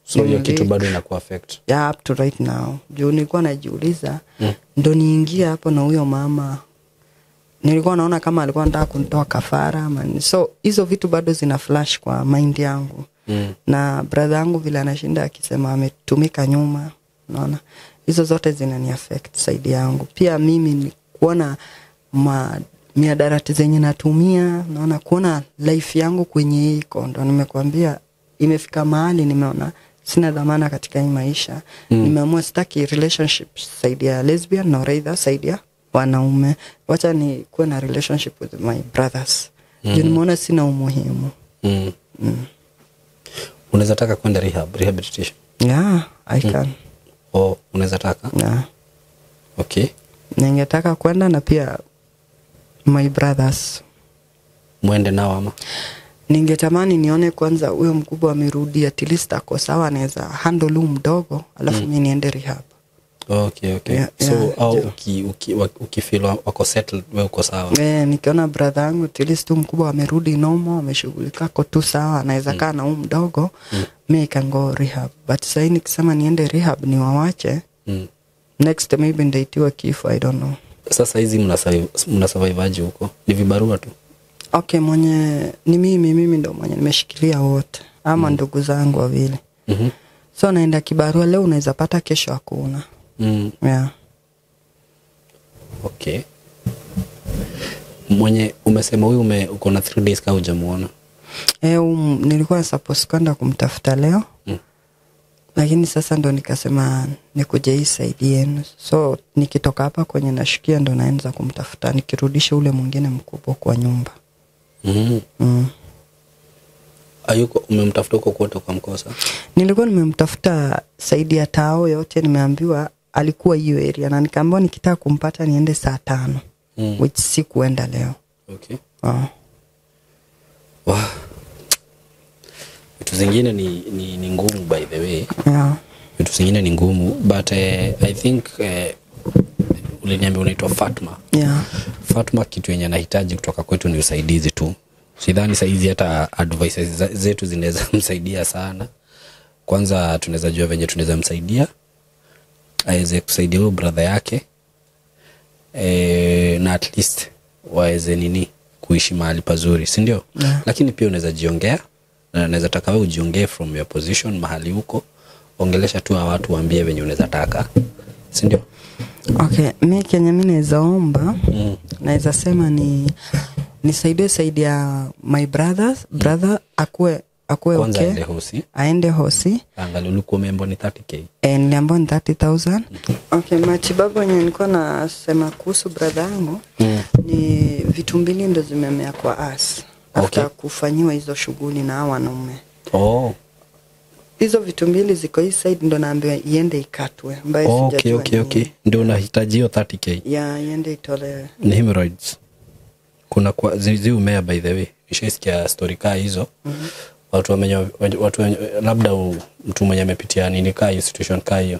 So hiyo kitu bado inaku affect. Yeah, up to right now. Juu nilikuwa najiuliza ndo niingie hapo na huyo mama. Nilikuwa naona kama alikuwa anataka kunitoa kafara ama nini. So hizo vitu bado zina flash kwa mind yangu. Na brother yangu vile anashinda akisema ametumika nyuma, unaona? Hizo zote zinani affect side yangu. Pia mimi ni kuona miadarati zenye natumia, unaona, kuona life yangu kwenye iko, ndo nimekuambia imefika mahali nimeona sina dhamana katika hii maisha. Nimeamua sitaki relationship side ya lesbian no rather side ya wanaume. Wacha ni kuwe na relationship with my brothers. Juu nimeona sina umuhimu. Unaweza taka kwenda rehabilitation? Yeah, I can. Oh, unaweza taka? Yeah. Okay. Ningetaka kwenda na pia my brothers. Muende nao ama? Ningetamani nione kwanza huyo mkubwa amerudi, at least ako sawa, anaweza handle huyu mdogo, alafu mimi niende rehab. Okay, okay. Yeah, so, yeah, au ukifeel wako settled, wewe uko sawa. Nikiona brother yangu at least huyu mkubwa amerudi normal, ameshughulika, ako tu sawa, anaweza kaa na huyu mdogo, mimi can go rehab. But sasa nikisema niende rehab niwawache, next maybe nitaitiwa kifo, I don't know. Sasa hizi mna survive aje huko? Ni vibarua tu? Okay, mwenye ni mimi ndo mwenye nimeshikilia wote ama ndugu zangu wawili. So naenda kibarua leo, unaweza pata kesho hakuna. Yeah. Okay. Mwenye umesema huyu uko na 3 days kama hujamuona? Nilikuwa supposed kwenda kumtafuta leo. Lakini sasa ndo nikasema nikuje hii side yenu. So nikitoka hapa kwenye nashukia ndo naanza kumtafuta, nikirudisha ule mwingine mkubwa kwa nyumba. Ayuko, umemtafuta huko kote ukamkosa? Nilikuwa nimemtafuta side ya tao yote, nimeambiwa alikuwa hiyo area na nikaambiwa nikitaka kumpata niende saa 5. Which sikuenda leo. Okay. Wow. Vitu zingine ni ngumu by the way. Yeah. Vitu zingine ni ngumu but I think uliniambia unaitwa Fatma. Yeah. Fatma, kitu yenye anahitaji kutoka kwetu ni usaidizi tu. Sidhani saizi hata advice zetu zinaweza msaidia sana. Kwanza tunaweza jua venye tunaweza msaidia aweze kusaidia huyo brother yake, na at least waweze nini kuishi mahali pazuri, si ndio? Yeah. Lakini pia unaweza jiongea, na unaweza taka wewe ujiongee from your position mahali huko, ongelesha tu watu, waambie venye unaweza taka, si ndio? Okay, mimi kenye mimi naweza omba, naweza sema ni nisaidie side ya my brother akue Kwanza okay. Aende hosi. Aende hosi. Angalia ulikuwa umeambiwa ni 30k. Niliambiwa ni 30,000. Okay, matibabu yenye nilikuwa nasema kuhusu brother yangu ni vitu mbili ndo zimemea kwa us after kufanyiwa hizo shughuli na hawa wanaume. Hizo vitu mbili ziko hii side ndo naambiwa iende ikatwe. Ambayo sijajua ni nini. Ndio unahitaji hiyo 30k. Yeah, iende itolewe. Ni hemorrhoids. Kuna kwa ziumea by the way. Nishaisikia story kaa hizo. Watu watu labda mtu mwenye amepitia nini kaa hiyo situation kaa hiyo.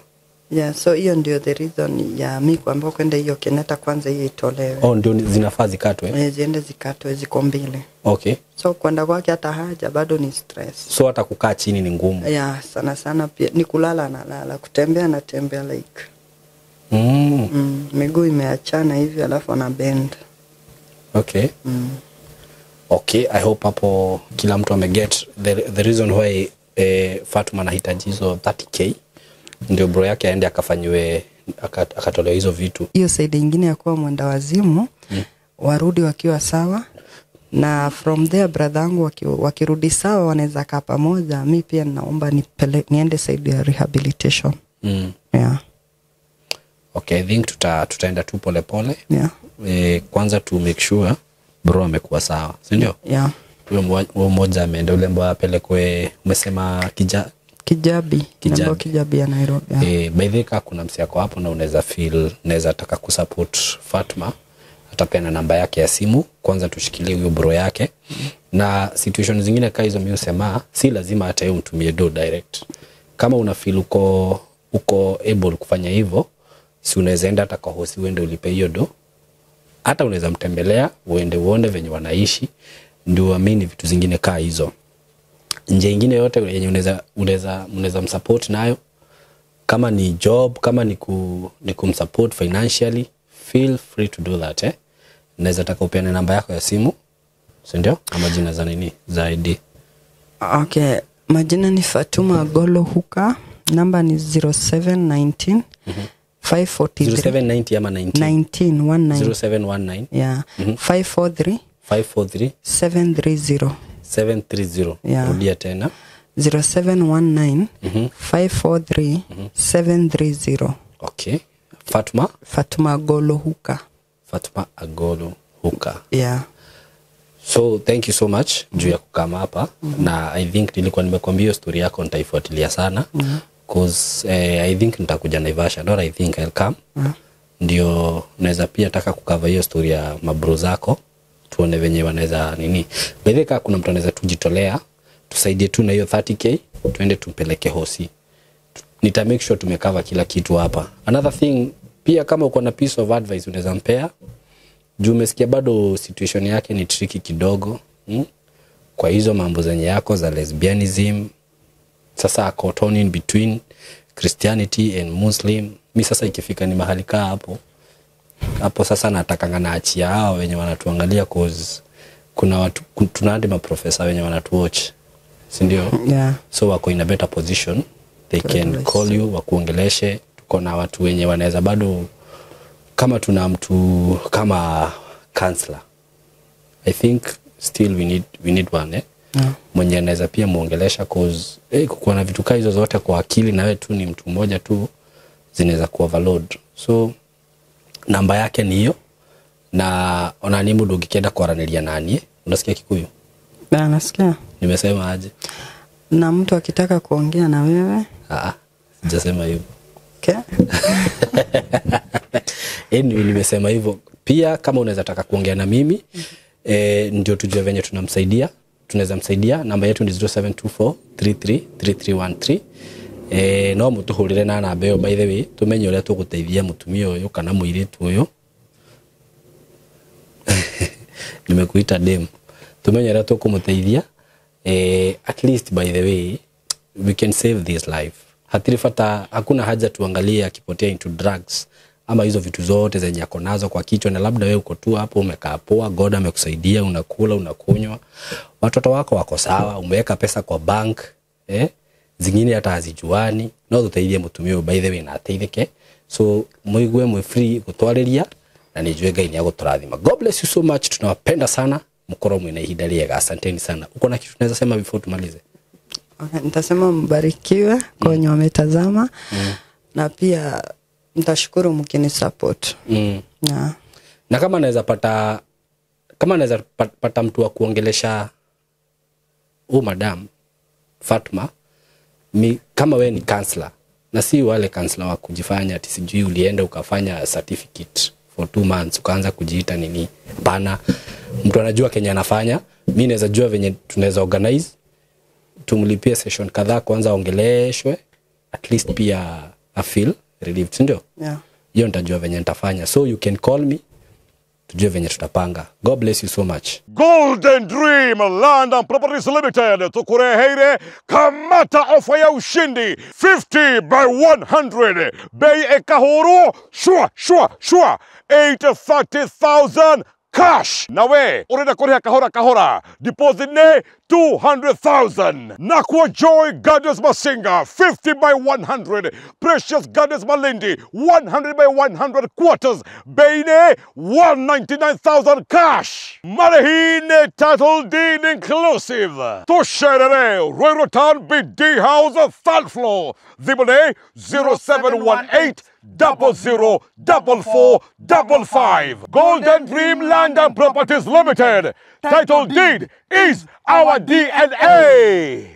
Yeah, so hiyo ndio the reason ya mimi kuambiwa kwenda hiyo Kenyatta kwanza hiyo itolewe. Oh, ndio zinafaa zikatwe. Ziende zikatwe, ziko mbili. Okay. So kwenda kwake hata haja bado ni stress. So hata kukaa chini ni ngumu. Yeah, sana sana pia ni kulala na lala, kutembea na tembea like. Miguu imeachana hivi alafu ana bend. Okay. Okay, I hope hapo kila mtu ameget the reason why Fatuma anahitaji hizo 30K ndio bro yake aende akafanyiwe akatolewa hizo vitu. Hiyo side ingine ya kuwa mwenda wazimu, warudi wakiwa sawa, na from there brother yangu wakirudi sawa wanaweza kaa pamoja. Mi pia naomba niende side ya rehabilitation. Yeah. Okay, I think tutaenda tu pole pole. Yeah. Kwanza to make sure bro amekuwa sawa, si ndio? Yeah. Huyo mmoja ameenda, ule mbwa apelekwe, umesema Kijabi. Ndio Kijabi ya Nairobi. Yeah. By the way, kuna msi yako hapo na unaweza feel unaweza taka kusupport Fatma, atapeana namba yake ya simu. Kwanza tushikilie huyo bro yake. Na situation zingine kama hizo mimi husema si lazima hata yeye umtumie do direct. Kama una feel uko able kufanya hivyo, si unaweza enda hata kwa hosi uende ulipe hiyo do. Hata unaweza mtembelea uende uone venye wanaishi, ndio uamini vitu zingine kaa hizo. Nje nyingine yote yenye unaweza msupport nayo, kama ni job, kama ni kumsupport financially, feel free to do that. Naweza taka upeane namba yako ya simu, si ndio? Ama jina za nini? Za ID. Okay, majina ni Fatuma Golo Huka, namba ni 0719 543 0790 ama 19? 19 19 0719. Yeah. 543 543 730 730. Yeah. Rudia tena. 0719 543 730. Okay. Fatuma Agolo Huka. Fatuma Agolo Huka. Yeah. So thank you so much juu ya kukama hapa. Na I think nilikuwa nimekuambia hiyo story yako nitaifuatilia sana. Cause I think nitakuja Naivasha. Not I think I'll come. Ndio naweza pia taka kukava hiyo story ya mabro zako, tuone venye wanaweza nini. By the way, kuna mtu anaweza tujitolea, tusaidie tu na hiyo 30K, tuende tumpeleke hosi. Nita make sure tumekava kila kitu hapa. Another thing pia, kama uko na piece of advice unaweza mpea, juu umesikia bado situation yake ni tricky kidogo, Kwa hizo mambo zenye yako za lesbianism, sasa ako torn in between Christianity and Muslim. Mi sasa ikifika ni mahali kaa hapo hapo sasa natakanga naachia hao wenye wanatuangalia, cause kuna watu, tuna hadi maprofesa wenye wanatuwatch, si ndio? Yeah. So wako in a better position, they can call you wakuongeleshe. Tuko na watu wenye wanaweza bado, kama tuna mtu kama counselor, I think still we need one, eh? Yeah. Mwenye anaweza pia muongelesha, cause kukuwa na vitu kaa hizo zote kwa akili na wewe tu ni mtu mmoja tu, zinaweza ku overload. So namba yake ni hiyo, na ona ni mundu ungikienda kwaraniria nani. Unasikia Kikuyu? Na nasikia. Nimesema aje? Na mtu akitaka kuongea na wewe? Sijasema hivyo. Okay. Anyway, nimesema hivyo. Pia kama unaweza taka kuongea na mimi, ndio tujue venye tunamsaidia, tunaweza msaidia. Namba yetu ni 0724 33 3313. No mutuhurire na namba ĩyo, by the way, tumenye ũrĩa tũgũteithia mũtumia ũyũ kana mũirĩtu ũyũ. Nimekuita dem. Tumenye ũrĩa tũkũmũteithia. At least by the way, we can save this life. Hatiri fata, hakuna haja tuangalie akipotea into drugs ama hizo vitu zote zenye ako nazo kwa kichwa, na labda wewe uko tu hapo umekaa poa, God amekusaidia, unakula, unakunywa, watoto wako wako sawa, umeweka pesa kwa bank, zingine hata hazijuani. No tuteithie mutumia ũyũ by the way na ateithĩke. So muigue mwe free gutwarĩria, na nijue Ngai nĩagũtũrathima. God bless you so much, tunawapenda sana, mkorwo mwina ihinda rĩega. Asanteni sana. Uko na kitu tunaweza sema before tumalize? Okay, nitasema mbarikiwe kwa wenye wametazama. Na pia nitashukuru mkinisupport. Yeah. Na kama naweza pata mtu wa kuongelesha huyu madam Fatuma, kama wewe ni counselor, na si wale counselor wa kujifanya ati sijui ulienda ukafanya certificate for 2 months ukaanza kujiita nini. Bana, mtu anajua Kenya anafanya. Mimi naweza jua venye tunaweza organize, tumlipie session kadhaa kwanza ongeleshwe, at least pia a feel relieved, si ndio? Yeah. Hiyo nitajua venye nitafanya. So you can call me, tujue venye tutapanga. God bless you so much. Golden Dream Land and Properties Limited tukureheire kamata ofa ya ushindi 50 by 100 bei ekahuru shwa shwa shwa 830,000 Cash. Nawe urenda kuriha kahora kahora, deposit ne 200,000. Nakwa Joy Gardens Masinga 50 by 100. Precious Gardens Malindi 100 by 100 quarters, bei ne 199,000 cash. Marehine title deed inclusive. Tusherere Ruiru Town BD House third floor. Thimũ nĩ 0718 00 44 55. Golden Dream Land and Properties Limited. Title deed is our DNA.